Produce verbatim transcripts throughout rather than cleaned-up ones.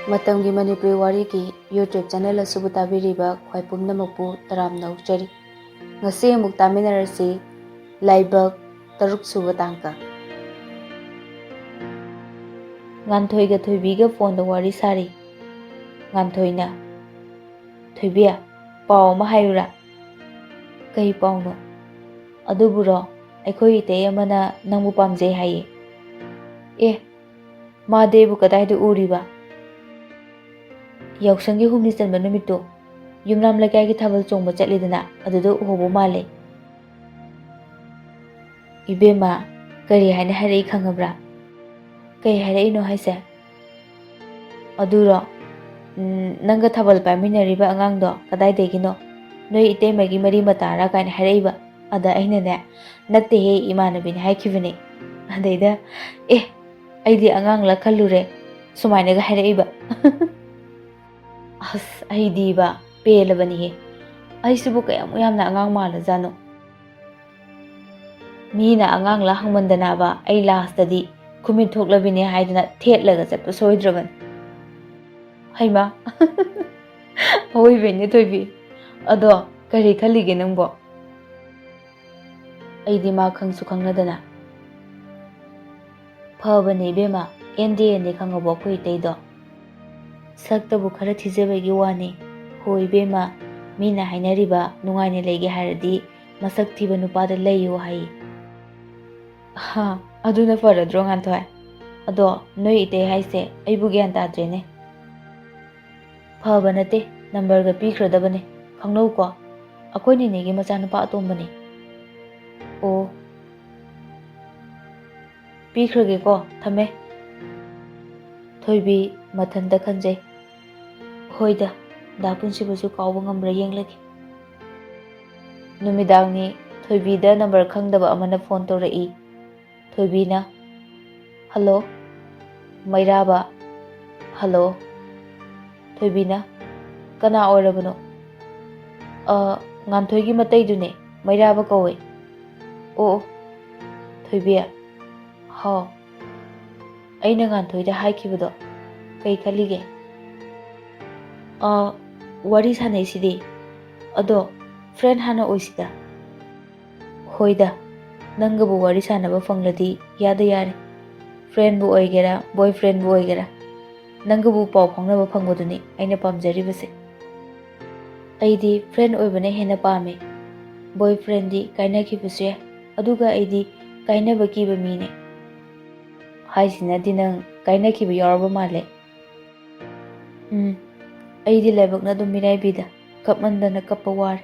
ꯃꯇꯝꯒꯤ ꯃꯅꯤꯄꯨꯔꯤ ꯋꯥꯔꯤꯒꯤ YouTube channel ꯑꯁꯤꯕꯨ ꯇꯥꯕꯤꯔꯤꯕ ꯈ꯭ꯋꯥꯏ ꯄꯨꯝꯅꯃꯛꯄꯨ ꯇꯔꯥꯝꯅ ꯑꯣꯛꯆꯔꯤ꯫ ꯉꯁꯤ ꯑꯃꯨꯛ ꯇꯥꯃꯤꯟꯅꯔꯁꯤ, ꯂꯥꯏꯕꯛ ꯇꯔꯨꯛ ꯁꯨꯕ ꯇꯥꯡꯀꯛ꯫ ꯉꯥꯟꯊꯣꯏꯒ ꯊꯣꯏꯕꯤꯒ ꯐꯣꯟꯗ ꯋꯥꯔꯤ ꯁꯥꯔꯤ꯫ ꯉꯥꯟꯊꯣꯏꯅ, "ꯊꯣꯏꯕꯤ, ꯄꯥꯎ ꯑꯃ ꯍꯥꯏꯌꯨꯔꯥ?" "ꯀꯩ ꯄꯥꯎꯅꯣ?" "ꯑꯗꯨꯕꯨꯔꯣ, ꯑꯩꯈꯣꯏ ꯏꯇꯩ ꯑꯃꯅ ꯅꯪꯕꯨ ꯄꯥꯝꯖꯩ ꯍꯥꯏꯌꯦ꯫" "ꯑꯦ, ꯃꯥꯗꯤ ꯑꯩꯕꯨ ꯀꯗꯥꯏꯗ ꯎꯔꯤꯕ?" "ꯌꯥꯎꯁꯪꯒꯤ ꯍꯨꯝꯅꯤ ꯆꯟꯕ ꯅꯨꯃꯤꯠꯇꯣ ꯌꯨꯝꯅꯥꯝ ꯂꯩꯀꯥꯏꯒꯤ ꯊꯥꯕꯜ ꯆꯣꯡꯕ ꯆꯠꯂꯤꯗꯅ, ꯑꯗꯨꯗ ꯎꯍꯧꯕ ꯃꯥꯜꯂꯦ꯫" "ꯏꯕꯦꯝꯃ, ꯀꯔꯤ ꯍꯥꯏꯅ ꯍꯥꯏꯔꯛꯏ ꯈꯪꯉꯕ꯭ꯔꯥ?" "ꯀꯩ ꯍꯥꯏꯔꯛꯏꯅꯣ ꯍꯥꯏꯁꯦ?" "ꯑꯗꯨꯔꯣ, ꯎꯝ, ꯅꯪꯒ ꯊꯥꯕꯜ ꯄꯥꯏꯃꯤꯟꯅꯔꯤꯕ ꯑꯉꯥꯡꯗꯣ ꯀꯗꯥꯏꯗꯒꯤꯅꯣ? ꯅꯣꯏ ꯏꯇꯩꯃꯒꯤ ꯃꯔꯤ ꯃꯇꯥꯔꯥ?" ꯀꯥꯏꯅ ꯍꯥꯏꯔꯛꯏꯕ꯫ ꯑꯗ ꯑꯩꯅꯅꯦ, "ꯅꯠꯇꯦꯍꯦ, ꯏꯃꯥꯟꯅꯕꯤꯅꯤ" ꯍꯥꯏꯈꯤꯕꯅꯦ꯫ ꯑꯗꯩꯗ, "ꯑꯦ, ꯑꯩꯗꯤ ꯑꯉꯥꯡꯂ ꯈꯜꯂꯨꯔꯦ" ꯁꯨꯃꯥꯏꯅꯒ ꯍꯥꯏꯔꯛꯏꯕ꯫ ꯑꯁ, ꯑꯩꯗꯤꯕ ꯄꯦꯜꯂꯕꯅꯤꯍꯦ꯫ ꯑꯩꯁꯤꯕꯨ ꯀꯌꯥꯃꯨꯛ ꯌꯥꯝꯅ ꯑꯉꯥꯡ ꯃꯥꯜꯂꯖꯥꯠꯅꯣ? ꯃꯤꯅ ꯑꯉꯥꯡꯂ ꯍꯪꯃꯟꯗꯅꯕ ꯑꯩ ꯂꯥꯁꯇꯗꯤ ꯈꯨꯃꯤꯠ ꯊꯣꯛꯂꯕꯤꯅꯦ ꯍꯥꯏꯗꯨꯅ ꯊꯦꯠꯂꯒ ꯆꯠꯄ ꯁꯣꯏꯗ꯭ꯔꯕꯅꯤ꯫ ꯍꯩꯃꯥ! ꯑꯋꯣꯏꯕꯩꯅꯦ ꯊꯣꯏꯕꯤ꯫ ꯑꯗꯣ ꯀꯔꯤ ꯈꯜꯂꯤꯒꯦ ꯅꯪꯕꯣ? ꯑꯩꯗꯤ ꯃꯥ ꯈꯪꯁꯨ ꯈꯪꯅꯗꯅ꯫ ꯐꯕꯅꯦ ꯏꯕꯦꯝꯃ, ꯑꯦꯟ ꯗꯤ ꯑꯦꯅꯦ ꯈꯪꯉꯕꯣ ꯑꯩꯈꯣꯏ ꯏꯇꯩꯗꯣ? ꯁꯛꯇꯕꯨ ꯈꯔ ꯊꯤꯖꯕꯒꯤ ꯋꯥꯅꯤ꯫ ꯍꯣ ꯏꯕꯦꯝꯃ, ꯃꯤꯅ ꯍꯥꯏꯅꯔꯤꯕ ꯅꯨꯡꯉꯥꯏꯅ ꯂꯩꯒꯦ ꯍꯥꯏꯔꯗꯤ ꯃꯁꯛ ꯊꯤꯕ ꯅꯨꯄꯥꯗ ꯂꯩꯌꯨ ꯍꯥꯏꯌꯦ꯫ ꯍꯥ, ꯑꯗꯨꯅ ꯐꯔꯗ꯭ꯔꯣ ꯉꯥꯟꯊꯣꯏ? ꯑꯗꯣ ꯅꯣꯏ ꯏꯇꯩ ꯍꯥꯏꯁꯦ ꯑꯩꯕꯨ ꯒ꯭ꯌꯥꯟ ꯇꯥꯗ꯭ꯔꯦꯅꯦ꯫ ꯐꯕ ꯅꯠꯇꯦ, ꯅꯝꯕꯔꯒ ꯄꯤꯈ꯭ꯔꯗꯕꯅꯦ꯫ ꯈꯪꯅꯧꯀꯣ, ꯑꯩꯈꯣꯏ ꯅꯦꯅꯦꯒꯤ ꯃꯆꯥꯅꯨꯄꯥ ꯑꯇꯣꯝꯕꯅꯦ꯫ ꯑꯣ, ꯄꯤꯈ꯭ꯔꯒꯦꯀꯣ, ꯊꯝꯃꯦ꯫ ꯊꯣꯏꯕꯤ ꯃꯊꯟꯇ ꯈꯟꯖꯩ, "ꯍꯣꯏꯗ, ꯗꯥ ꯄꯨꯟꯁꯤꯕꯁꯨ ꯀꯥꯎꯕ ꯉꯝꯕ꯭ꯔꯥ ꯌꯦꯡꯂꯒꯦ꯫" ꯅꯨꯃꯤꯗꯥꯡꯅꯤ, ꯊꯣꯏꯕꯤꯗ ꯅꯝꯕꯔ ꯈꯪꯗꯕ ꯑꯃꯅ ꯐꯣꯟ ꯇꯧꯔꯛꯏ꯫ ꯊꯣꯏꯕꯤꯅ, "ꯍꯜꯂꯣ꯫" ꯃꯩꯔꯥꯕ, "ꯍꯜꯂꯣ꯫" ꯊꯣꯏꯕꯤꯅ, "ꯀꯅꯥ ꯑꯣꯏꯔꯕꯅꯣ?" "ꯑ, ꯉꯥꯟꯊꯣꯏꯒꯤ ꯃꯇꯩꯗꯨꯅꯦ, ꯃꯩꯔꯥꯕ ꯀꯧꯋꯦ꯫" "ꯑꯣ, ꯑꯣ꯫" ꯊꯣꯏꯕꯤ, "ꯍꯥꯎ, ꯑꯩꯅ ꯉꯥꯟꯊꯣꯏꯗ ꯍꯥꯏꯈꯤꯕꯗꯣ ꯀꯩ ꯈꯜꯂꯤꯒꯦ?" ꯑꯥ, ꯋꯥꯔꯤ ꯁꯥꯟꯅꯩꯁꯤꯗꯤ꯫ ꯑꯗꯣ friend ꯍꯥꯟꯅ ꯑꯣꯏꯁꯤꯗ꯫ ꯍꯣꯏꯗ, ꯅꯪꯒꯕꯨ ꯋꯥꯔꯤ ꯁꯥꯟꯅꯕ ꯐꯪꯂꯗꯤ ꯌꯥꯗ ꯌꯥꯔꯦ꯫ Friendꯕꯨ ꯑꯣꯏꯒꯦꯔꯥ, boyfriendꯕꯨ ꯑꯣꯏꯒꯦꯔꯥ, ꯅꯪꯒꯕꯨ ꯄꯥꯎ ꯐꯥꯎꯅꯕ ꯐꯪꯕꯗꯨꯅꯤ ꯑꯩꯅ ꯄꯥꯝꯖꯔꯤꯕꯁꯦ꯫ ꯑꯩꯗꯤ friend ꯑꯣꯏꯕꯅ ꯍꯦꯟꯅ ꯄꯥꯝꯃꯦ꯫ Boyfriendꯗꯤ ꯀꯥꯏꯅꯈꯤꯕꯁꯨ ꯌꯥꯏ, ꯑꯗꯨꯒ ꯑꯩꯗꯤ ꯀꯥꯏꯅꯕ ꯀꯤꯕ ꯃꯤꯅꯦ꯫ ꯍꯥꯏꯁꯤꯅꯗꯤ ꯅꯪ ꯀꯥꯏꯅꯈꯤꯕ ꯌꯥꯎꯔꯕ ꯃꯥꯜꯂꯦ꯫ ꯎꯝ, ꯑꯩꯗꯤ ꯂꯥꯏꯕꯛꯅ ꯑꯗꯨꯝ ꯃꯤꯔꯥꯏꯕꯤꯗ ꯀꯞꯃꯟꯗꯅ ꯀꯞꯄ ꯋꯥꯔꯦ꯫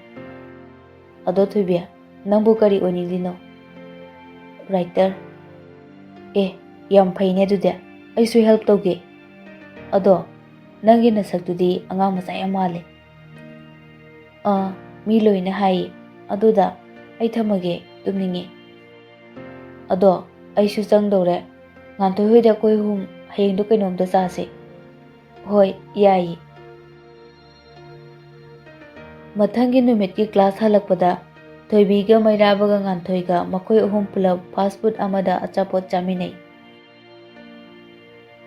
ꯑꯗꯣ ꯊꯣꯏꯕꯤ, ꯅꯪꯕꯨ ꯀꯔꯤ ꯑꯣꯏꯅꯤꯡꯂꯤꯅꯣ? Writer꯫ ꯑꯦ, ꯌꯥꯝ ꯐꯩꯅꯦ ꯑꯗꯨꯗꯤ, ꯑꯩꯁꯨ help ꯇꯧꯒꯦ꯫ ꯑꯗꯣ ꯅꯪꯒꯤ ꯅꯁꯛꯇꯨꯗꯤ ꯑꯉꯥꯡ ꯃꯆꯥ ꯌꯥꯝ ꯃꯥꯜꯂꯦ꯫ ꯑꯥ, ꯃꯤ ꯂꯣꯏꯅ ꯍꯥꯏꯌꯦ꯫ ꯑꯗꯨꯗ ꯑꯩ ꯊꯝꯃꯒꯦ, ꯇꯨꯝꯅꯤꯡꯉꯦ꯫ ꯑꯗꯣ ꯑꯩꯁꯨ ꯆꯪꯗꯧꯔꯦ꯫ ꯉꯥꯟꯊꯣꯏ ꯍꯣꯏꯗ ꯑꯩꯈꯣꯏ ꯑꯍꯨꯝ ꯍꯌꯦꯡꯗꯣ ꯀꯩꯅꯣꯝꯇ ꯆꯥꯁꯦ꯫ ꯍꯣꯏ, ꯌꯥꯏꯌꯦ꯫ ꯃꯊꯪꯒꯤ ꯅꯨꯃꯤꯠꯀꯤ class ꯍꯜꯂꯛꯄꯗ ꯊꯣꯏꯕꯤꯒ ꯃꯩꯔꯥꯕꯒ ꯉꯥꯟꯊꯣꯏꯒ ꯃꯈꯣꯏ ꯑꯍꯨꯝ ꯄꯨꯂꯞ fast food ꯑꯃꯗ ꯑꯆꯥꯄꯣꯠ ꯆꯥꯃꯤꯟꯅꯩ꯫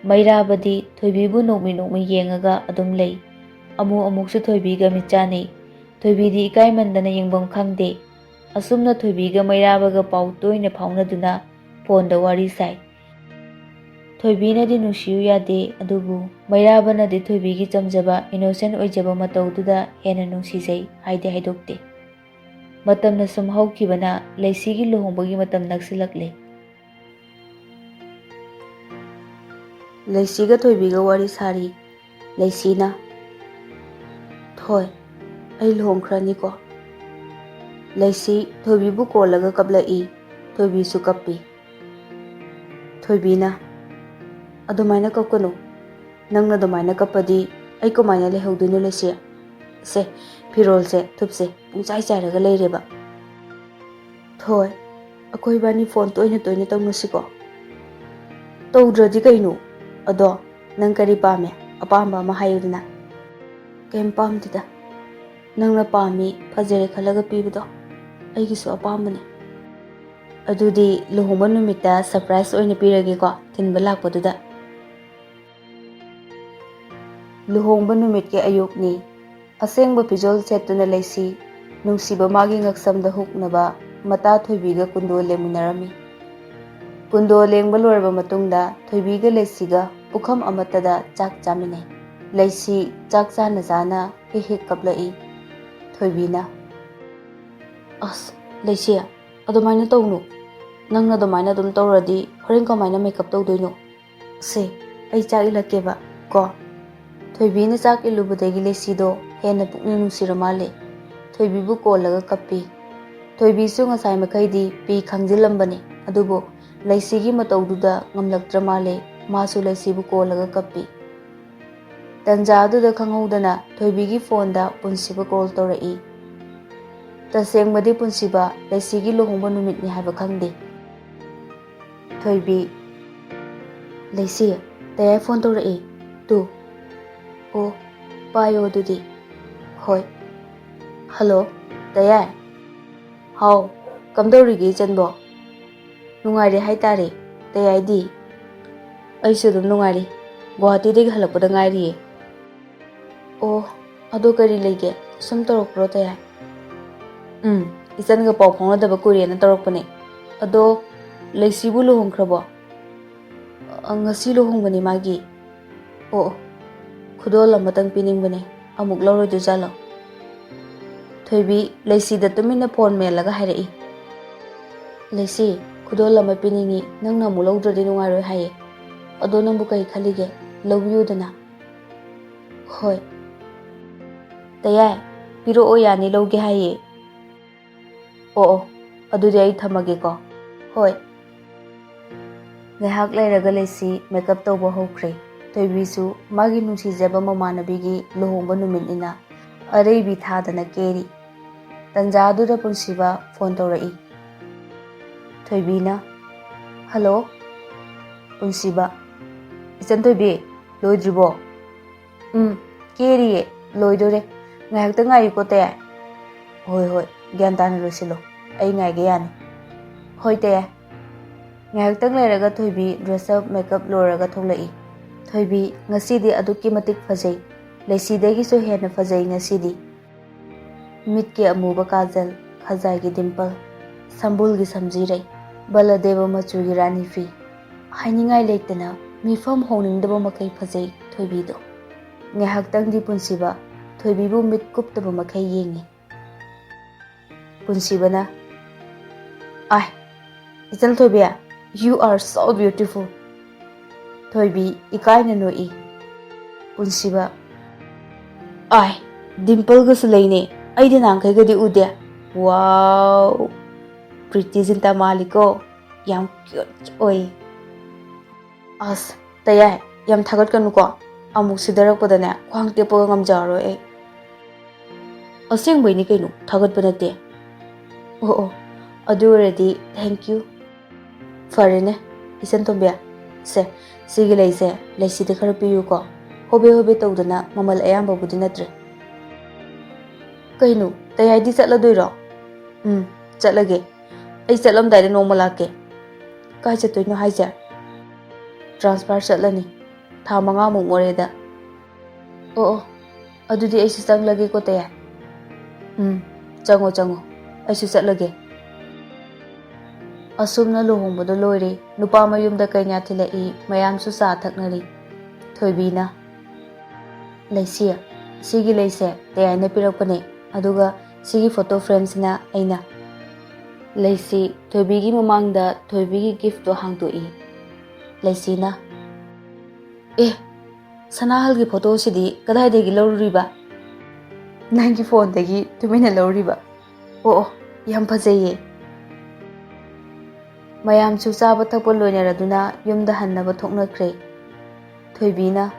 ꯃꯩꯔꯥꯕꯗꯤ ꯊꯣꯏꯕꯤꯕꯨ ꯅꯣꯛꯃꯤ ꯅꯣꯛꯃꯤ ꯌꯦꯡꯉꯒ ꯑꯗꯨꯝ ꯂꯩ꯫ ꯑꯃꯨꯛ ꯑꯃꯨꯛꯁꯨ ꯊꯣꯏꯕꯤꯒ ꯃꯤꯠ ꯆꯥꯟꯅꯩ꯫ ꯊꯣꯏꯕꯤꯗꯤ ꯏꯀꯥꯏꯃꯟꯗꯅ ꯌꯦꯡꯐꯝ ꯈꯪꯗꯦ꯫ ꯑꯁꯨꯝꯅ ꯊꯣꯏꯕꯤꯒ ꯃꯩꯔꯥꯕꯒ ꯄꯥꯎ ꯇꯣꯏꯅ ꯐꯥꯎꯅꯗꯨꯅ phoneꯗ ꯋꯥꯔꯤ ꯁꯥꯏ꯫ ꯊꯣꯏꯕꯤꯅꯗꯤ ꯅꯨꯡꯁꯤꯌꯨ ꯌꯥꯗꯦ, ꯑꯗꯨꯕꯨ ꯃꯩꯔꯥꯕꯅꯗꯤ ꯊꯣꯏꯕꯤꯒꯤ ꯆꯝꯖꯕ, innocent ꯑꯣꯏꯖꯕ ꯃꯇꯧꯗꯨꯗ ꯍꯦꯟꯅ ꯅꯨꯡꯁꯤꯖꯩ ꯍꯥꯏꯗꯤ ꯍꯥꯏꯗꯣꯛꯇꯦ꯫ ꯃꯇꯝꯅ ꯁꯨꯝ ꯍꯧꯈꯤꯕꯅ ꯂꯩꯁꯤꯒꯤ ꯂꯨꯍꯣꯡꯕꯒꯤ ꯃꯇꯝ ꯅꯛꯁꯤꯜꯂꯛꯂꯦ꯫ ꯂꯩꯁꯤꯒ ꯊꯣꯏꯕꯤꯒ ꯋꯥꯔꯤ ꯁꯥꯔꯤ꯫ ꯂꯩꯁꯤꯅ, "ꯊꯣꯏ, ꯑꯩ ꯂꯨꯍꯣꯡꯈ꯭ꯔꯅꯤꯀꯣ?" ꯂꯩꯁꯤ ꯊꯣꯏꯕꯤꯕꯨ ꯀꯣꯜꯂꯒ ꯀꯞꯂꯛꯏ꯫ ꯊꯣꯏꯕꯤꯁꯨ ꯀꯞꯄꯤ꯫ ꯊꯣꯏꯕꯤꯅ, "ꯑꯗꯨꯃꯥꯏꯅ ꯀꯞꯀꯅꯨ꯫ ꯅꯪꯅ ꯑꯗꯨꯃꯥꯏꯅ ꯀꯞꯄꯗꯤ ꯑꯩ ꯀꯃꯥꯏꯅ ꯂꯩꯍꯧꯗꯣꯏꯅꯣ ꯂꯩꯁꯤ? ꯁꯦ, ꯐꯤꯔꯣꯜꯁꯦ ꯊꯨꯞꯁꯦ, ꯄꯨꯡꯆꯥꯏ ꯆꯥꯏꯔꯒ ꯂꯩꯔꯦꯕ꯫ ꯊꯣꯏ, ꯑꯩꯈꯣꯏ ꯏꯕꯥꯅꯤ phone ꯇꯣꯏꯅ ꯇꯣꯏꯅ ꯇꯧꯅꯁꯤꯀꯣ?" "ꯇꯧꯗ꯭ꯔꯗꯤ ꯀꯩꯅꯣ? ꯑꯗꯣ ꯅꯪ ꯀꯔꯤ ꯄꯥꯝꯃꯦ? ꯑꯄꯥꯝꯕ ꯑꯃ ꯍꯥꯏꯌꯨꯗꯅ?" "ꯀꯩꯝ ꯄꯥꯝꯗꯦꯗ꯫ ꯅꯪꯅ ꯄꯥꯝꯃꯤ, ꯐꯖꯔꯦ ꯈꯜꯂꯒ ꯄꯤꯕꯗꯣ ꯑꯩꯒꯤꯁꯨ ꯑꯄꯥꯝꯕꯅꯦ꯫" "ꯑꯗꯨꯗꯤ ꯂꯨꯍꯣꯡꯕ ꯅꯨꯃꯤꯠꯇ surprise ꯑꯣꯏꯅ ꯄꯤꯔꯒꯦꯀꯣ, ꯊꯤꯟꯕ ꯂꯥꯛꯄꯗꯨꯗ꯫" ꯂꯨꯍꯣꯡꯕ ꯅꯨꯃꯤꯠꯀꯤ ꯑꯌꯨꯛꯅꯤ꯫ ꯑꯁꯦꯡꯕ ꯐꯤꯖꯣꯜ ꯁꯦꯠꯇꯨꯅ ꯂꯩꯁꯤ ꯅꯨꯡꯁꯤꯕ ꯃꯥꯒꯤ ꯉꯛꯁꯝꯗ ꯍꯨꯛꯅꯕ ꯃꯇꯥ ꯊꯣꯏꯕꯤꯒ ꯀꯨꯟꯗꯣ ꯂꯦꯡꯃꯤꯟꯅꯔꯝꯃꯤ꯫ ꯀꯨꯟꯗꯣ ꯂꯦꯡꯕ ꯂꯣꯏꯔꯕ ꯃꯇꯨꯡꯗ ꯊꯣꯏꯕꯤꯒ ꯂꯩꯁꯤꯒ ꯄꯨꯈꯝ ꯑꯃꯠꯇꯗ ꯆꯥꯛ ꯆꯥꯃꯤꯟꯅꯩ꯫ ꯂꯩꯁꯤ ꯆꯥꯛ ꯆꯥꯅ ꯆꯥꯅ ꯍꯦꯛ ꯍꯦꯛ ꯀꯞꯂꯛꯏ꯫ ꯊꯣꯏꯕꯤꯅ, "ꯑꯁ, ꯂꯩꯁꯤ, ꯑꯗꯨꯃꯥꯏꯅ ꯇꯧꯅꯨ꯫ ꯅꯪꯅ ꯑꯗꯨꯃꯥꯏꯅ ꯑꯗꯨꯝ ꯇꯧꯔꯗꯤ ꯍꯣꯔꯦꯟ ꯀꯃꯥꯏꯅ ꯃꯦꯀꯞ ꯇꯧꯗꯣꯏꯅꯣ? ꯁꯦ, ꯑꯩ ꯆꯥꯛ ꯏꯜꯂꯛꯀꯦꯕ ꯀꯣ꯫" ꯊꯣꯏꯕꯤꯅ ꯆꯥꯛ ꯏꯜꯂꯨꯕꯗꯒꯤ ꯂꯩꯁꯤꯗꯣ ꯍꯦꯟꯅ ꯄꯨꯛꯅꯤꯡ ꯅꯨꯡꯁꯤꯔ ꯃꯥꯜꯂꯦ꯫ ꯊꯣꯏꯕꯤꯕꯨ ꯀꯣꯜꯂꯒ ꯀꯞꯄꯤ꯫ ꯊꯣꯏꯕꯤꯁꯨ ꯉꯁꯥꯏ ꯃꯈꯩꯗꯤ ꯄꯤ ꯈꯥꯡꯖꯤꯜꯂꯝꯕꯅꯤ, ꯑꯗꯨꯕꯨ ꯂꯩꯁꯤꯒꯤ ꯃꯇꯧꯗꯨꯗ ꯉꯝꯂꯛꯇ꯭ꯔ ꯃꯥꯜꯂꯦ꯫ ꯃꯥꯁꯨ ꯂꯩꯁꯤꯕꯨ ꯀꯣꯜꯂꯒ ꯀꯞꯄꯤ꯫ ꯇꯟꯖꯥ ꯑꯗꯨꯗ ꯈꯪꯍꯧꯗꯅ ꯊꯣꯏꯕꯤꯒꯤ ꯐꯣꯟꯗ ꯄꯨꯟꯁꯤꯕ ꯀꯣꯜ ꯇꯧꯔꯛꯏ꯫ ꯇꯁꯦꯡꯕꯗꯤ ꯄꯨꯟꯁꯤꯕ ꯂꯩꯁꯤꯒꯤ ꯂꯨꯍꯣꯡꯕ ꯅꯨꯃꯤꯠꯅꯤ ꯍꯥꯏꯕ ꯈꯪꯗꯦ꯫ ꯊꯣꯏꯕꯤ, "ꯂꯩꯁꯤ, ꯇꯌꯥꯏ ꯐꯣꯟ ꯇꯧꯔꯛꯏ꯫ ꯇꯨ꯫ ꯑꯣ, ꯄꯥꯏꯌꯣ ꯑꯗꯨꯗꯤ꯫ ꯍꯣꯏ꯫ ꯍꯜꯂꯣ, ꯇꯌꯥꯏ?" "ꯍꯥꯎ, ꯀꯝꯗꯧꯔꯤꯒꯦ ꯏꯆꯟꯕꯣ?" "ꯅꯨꯡꯉꯥꯏꯔꯦ ꯍꯥꯏꯇꯥꯔꯦ꯫ ꯇꯌꯥꯏꯗꯤ?" "ꯑꯩꯁꯨ ꯑꯗꯨꯝ ꯅꯨꯡꯉꯥꯏꯔꯤ꯫ ꯒꯨꯋꯥꯍꯥꯇꯤꯗꯒꯤ ꯍꯜꯂꯛꯄꯗ ꯉꯥꯏꯔꯤꯌꯦ꯫" "ꯑꯣ, ꯑꯗꯣ ꯀꯔꯤ ꯂꯩꯒꯦ? ꯁꯨꯝ ꯇꯧꯔꯛꯄ꯭ꯔꯣ ꯇꯌꯥꯏ?" "ꯎꯝ, ꯏꯆꯟꯒ ꯄꯥꯎ ꯐꯥꯎꯅꯗꯕ ꯀꯨꯏꯔꯦꯅ ꯇꯧꯔꯛꯄꯅꯦ꯫ ꯑꯗꯣ ꯂꯩꯁꯤꯕꯨ ꯂꯨꯍꯣꯡꯈ꯭ꯔꯕꯣ?" "ꯑ, ꯉꯁꯤ ꯂꯨꯍꯣꯡꯕꯅꯤ ꯃꯥꯒꯤ꯫" "ꯑꯣ, ꯑꯣ, ꯈꯨꯗꯣꯜ ꯑꯃꯇꯪ ꯄꯤꯅꯤꯡꯕꯅꯦ, ꯑꯃꯨꯛ ꯂꯧꯔꯣꯏꯗꯣꯏꯖꯥꯠꯂꯣ?" ꯊꯣꯏꯕꯤ ꯂꯩꯁꯤꯗ ꯇꯨꯃꯤꯟꯅ ꯐꯣꯟ ꯃꯦꯜꯂꯒ ꯍꯥꯏꯔꯛꯏ꯫ "ꯂꯩꯁꯤ, ꯈꯨꯗꯣꯜ ꯑꯃ ꯄꯤꯅꯤꯡꯉꯤ, ꯅꯪꯅ ꯑꯃꯨꯛ ꯂꯧꯗ꯭ꯔꯗꯤ ꯅꯨꯡꯉꯥꯏꯔꯣꯏ ꯍꯥꯏꯌꯦ꯫ ꯑꯗꯣ ꯅꯪꯕꯨ ꯀꯔꯤ ꯈꯜꯂꯤꯒꯦ? ꯂꯧꯕꯤꯌꯨꯗꯅ?" "ꯍꯣꯏ꯫" "ꯇꯌꯥꯏ, ꯄꯤꯔꯛꯑꯣ, ꯌꯥꯅꯤ, ꯂꯧꯒꯦ ꯍꯥꯏꯌꯦ꯫" "ꯑꯣ, ꯑꯣ, ꯑꯗꯨꯗꯤ ꯑꯩ ꯊꯝꯃꯒꯦꯀꯣ꯫" "ꯍꯣꯏ꯫" ꯉꯥꯏꯍꯥꯛ ꯂꯩꯔꯒ ꯂꯩꯁꯤ ꯃꯦꯀꯞ ꯇꯧꯕ ꯍꯧꯈ꯭ꯔꯦ꯫ ꯊꯣꯏꯕꯤꯁꯨ ꯃꯥꯒꯤ ꯅꯨꯡꯁꯤꯖꯕ ꯃꯃꯥꯟꯅꯕꯤꯒꯤ ꯂꯨꯍꯣꯡꯕ ꯅꯨꯃꯤꯠꯅꯤꯅ ꯑꯔꯩꯕꯤ ꯊꯥꯗꯅ ꯀꯦꯔꯤ꯫ ꯇꯟꯖꯥ ꯑꯗꯨꯗ ꯄꯨꯟꯁꯤꯕ ꯐꯣꯟ ꯇꯧꯔꯛꯏ꯫ ꯊꯣꯏꯕꯤꯅ, "ꯍꯜꯂꯣ꯫" ꯄꯨꯟꯁꯤꯕ, "ꯏꯆꯟ ꯊꯣꯏꯕꯤ, ꯂꯣꯏꯗ꯭ꯔꯤꯕꯣ?" "ꯎꯝ, ꯀꯦꯔꯤꯌꯦ, ꯂꯣꯏꯗꯣꯔꯦ꯫ ꯉꯥꯏꯍꯥꯛꯇ ꯉꯥꯏꯌꯨꯀꯣ ꯇꯌꯥꯏ꯫" "ꯍꯣꯏ, ꯍꯣꯏ, ꯒ꯭ꯌꯥꯟ ꯇꯥꯅ ꯂꯣꯏꯁꯤꯜꯂꯣ꯫ ꯑꯩ ꯉꯥꯏꯒꯦ ꯌꯥꯅꯤ꯫" "ꯍꯣꯏ ꯇꯌꯥꯏ꯫" ꯉꯥꯏꯍꯥꯛꯇꯪ ꯂꯩꯔꯒ ꯊꯣꯏꯕꯤ ꯗ꯭ꯔꯦꯁ ꯑꯞ ꯃꯦꯀꯞ ꯂꯣꯏꯔꯒ ꯊꯣꯛꯂꯛꯏ꯫ "ꯊꯣꯏꯕꯤ, ꯉꯁꯤꯗꯤ ꯑꯗꯨꯛꯀꯤ ꯃꯇꯤꯛ ꯐꯖꯩ꯫ ꯂꯩꯁꯤꯗꯒꯤꯁꯨ ꯍꯦꯟꯅ ꯐꯖꯩ ꯉꯁꯤꯗꯤ꯫ ꯃꯤꯠꯀꯤ ꯑꯃꯨꯕ ꯀꯥꯖꯜ, ꯈꯖꯥꯏꯒꯤ ꯗꯤꯝꯄꯜ, ꯁꯝꯕꯨꯜꯒꯤ ꯁꯝꯖꯤꯔꯩ, ꯕꯂꯗꯦꯕ ꯃꯆꯨꯒꯤ ꯔꯥꯅꯤ ꯐꯤ꯫ ꯍꯥꯏꯅꯤꯡꯉꯥꯏ ꯂꯩꯇꯅ ꯃꯤꯐꯝ ꯍꯣꯡꯅꯤꯡꯗꯕ ꯃꯈꯩ ꯐꯖꯩ ꯊꯣꯏꯕꯤꯗꯣ"꯫ ꯉꯥꯏꯍꯥꯛꯇꯪꯗꯤ ꯄꯨꯟꯁꯤꯕ ꯊꯣꯏꯕꯤꯕꯨ ꯃꯤꯠ ꯀꯨꯞꯇꯕ ꯃꯈꯩ ꯌꯦꯡꯉꯤ꯫ ꯄꯨꯟꯁꯤꯕꯅ, "ꯑꯥꯏ, ꯏꯆꯜ ꯊꯣꯏꯕꯤ, you are so beautiful!" ꯊꯣꯏꯕꯤ ꯏꯀꯥꯏꯅ ꯅꯣꯛꯏ꯫ ꯄꯨꯟꯁꯤꯕ, "ꯑꯥꯏ, ꯗꯤꯝꯄꯜꯒꯁꯨ ꯂꯩꯅꯦ, ꯑꯩꯗꯤ ꯅꯍꯥꯟꯈꯩꯒꯗꯤ ꯎꯗꯦ꯫ ꯋꯥꯎ, ꯄ꯭ꯔꯤꯇꯤ ꯖꯤꯟꯇꯥ ꯃꯥꯜꯂꯤꯀꯣ, ꯌꯥꯝ ꯀ꯭ꯌꯨꯠ ꯑꯣꯏ"꯫ ꯑꯁ, ꯇꯌꯥꯏ, ꯌꯥꯝ ꯊꯥꯒꯠꯀꯅꯨꯀꯣ, ꯑꯃꯨꯛ ꯁꯤꯗꯔꯛꯄꯗꯅꯦ ꯈ꯭ꯋꯥꯡ ꯇꯦꯛꯄꯒ ꯉꯝꯖꯔꯔꯣꯏ ꯑꯩ꯫ ꯑꯁꯦꯡꯕꯩꯅꯤ ꯀꯩꯅꯣ, ꯊꯥꯒꯠꯄ ꯅꯠꯇꯦ꯫ ꯑꯣ ꯑꯣ, ꯑꯗꯨ ꯑꯣꯏꯔꯗꯤ thank you꯫ ꯐꯔꯦꯅꯦ, ꯏꯆꯟ ꯇꯣꯝꯕꯤ, ꯁꯦ, ꯁꯤꯒꯤ ꯂꯩꯁꯦ ꯂꯩꯁꯤꯗ ꯈꯔ ꯄꯤꯌꯨꯀꯣ꯫ ꯍꯣꯕꯦ ꯍꯣꯕꯦ ꯇꯧꯗꯅ ꯃꯃꯜ ꯑꯌꯥꯝꯕꯕꯨꯗꯤ ꯅꯠꯇ꯭ꯔꯦ꯫ ꯀꯩꯅꯣ, ꯇꯌꯥꯏꯗꯤ ꯆꯠꯂꯗꯣꯏꯔꯣ? ꯎꯝ, ꯆꯠꯂꯒꯦ꯫ ꯑꯩ ꯆꯠꯂꯝꯗꯥꯏꯗ ꯅꯣꯡꯃ ꯂꯥꯛꯀꯦ꯫ ꯀꯥꯏ ꯆꯠꯇꯣꯏꯅꯣ ꯍꯥꯏꯁꯦ? ꯇ꯭ꯔꯥꯟꯁꯐꯔ ꯆꯠꯂꯅꯤ꯫ ꯊꯥ ꯃꯉꯥꯃꯨꯛ ꯃꯣꯔꯦꯗ꯫ ꯑꯣ ꯑꯣ, ꯑꯗꯨꯗꯤ ꯑꯩꯁꯨ ꯆꯪꯂꯒꯦꯀꯣ ꯇꯌꯥꯏ꯫ ꯎꯝ, ꯆꯪꯉꯣ ꯆꯪꯉꯣ, ꯑꯩꯁꯨ ꯆꯠꯂꯒꯦ꯫ ꯑꯁꯨꯝꯅ ꯂꯨꯍꯣꯡꯕꯗꯣ ꯂꯣꯏꯔꯦ꯫ ꯅꯨꯄꯥ ꯃꯌꯨꯝꯗ ꯀꯩꯅꯥ ꯊꯤꯜꯂꯛꯏ, ꯃꯌꯥꯝꯁꯨ ꯆꯥ ꯊꯛꯅꯔꯤ꯫ ꯊꯣꯏꯕꯤꯅ, "ꯂꯩꯁꯤ, ꯁꯤꯒꯤ ꯂꯩꯁꯦ ꯇꯌꯥꯏꯅ ꯄꯤꯔꯛꯄꯅꯦ, ꯑꯗꯨꯒ ꯁꯤꯒꯤ ꯐꯣꯇꯣ ꯐ꯭ꯔꯦꯝꯁꯤꯅ ꯑꯩꯅ"꯫ ꯂꯩꯁꯤ ꯊꯣꯏꯕꯤꯒꯤ ꯃꯃꯥꯡꯗ ꯊꯣꯏꯕꯤꯒꯤ ꯒꯤꯐꯇꯣ ꯍꯥꯡꯗꯣꯛꯏ꯫ ꯂꯩꯁꯤꯅ, "ꯑꯦ, ꯁꯅꯥꯍꯜꯒꯤ ꯐꯣꯇꯣꯁꯤꯗꯤ ꯀꯗꯥꯏꯗꯒꯤ ꯂꯧꯔꯨꯔꯤꯕ?" "ꯅꯪꯒꯤ ꯐꯣꯟꯗꯒꯤ ꯇꯨꯃꯤꯟꯅ ꯂꯧꯔꯤꯕ꯫ ꯑꯣ ꯑꯣ, ꯌꯥꯝ ꯐꯖꯩꯌꯦ"꯫ ꯃꯌꯥꯝꯁꯨ ꯆꯥꯕ ꯊꯛꯄ ꯂꯣꯏꯅꯔꯗꯨꯅ ꯌꯨꯝꯗ ꯍꯟꯅꯕ ꯊꯣꯛꯅꯈ꯭ꯔꯦ꯫ ꯊꯣꯏꯕꯤꯅ,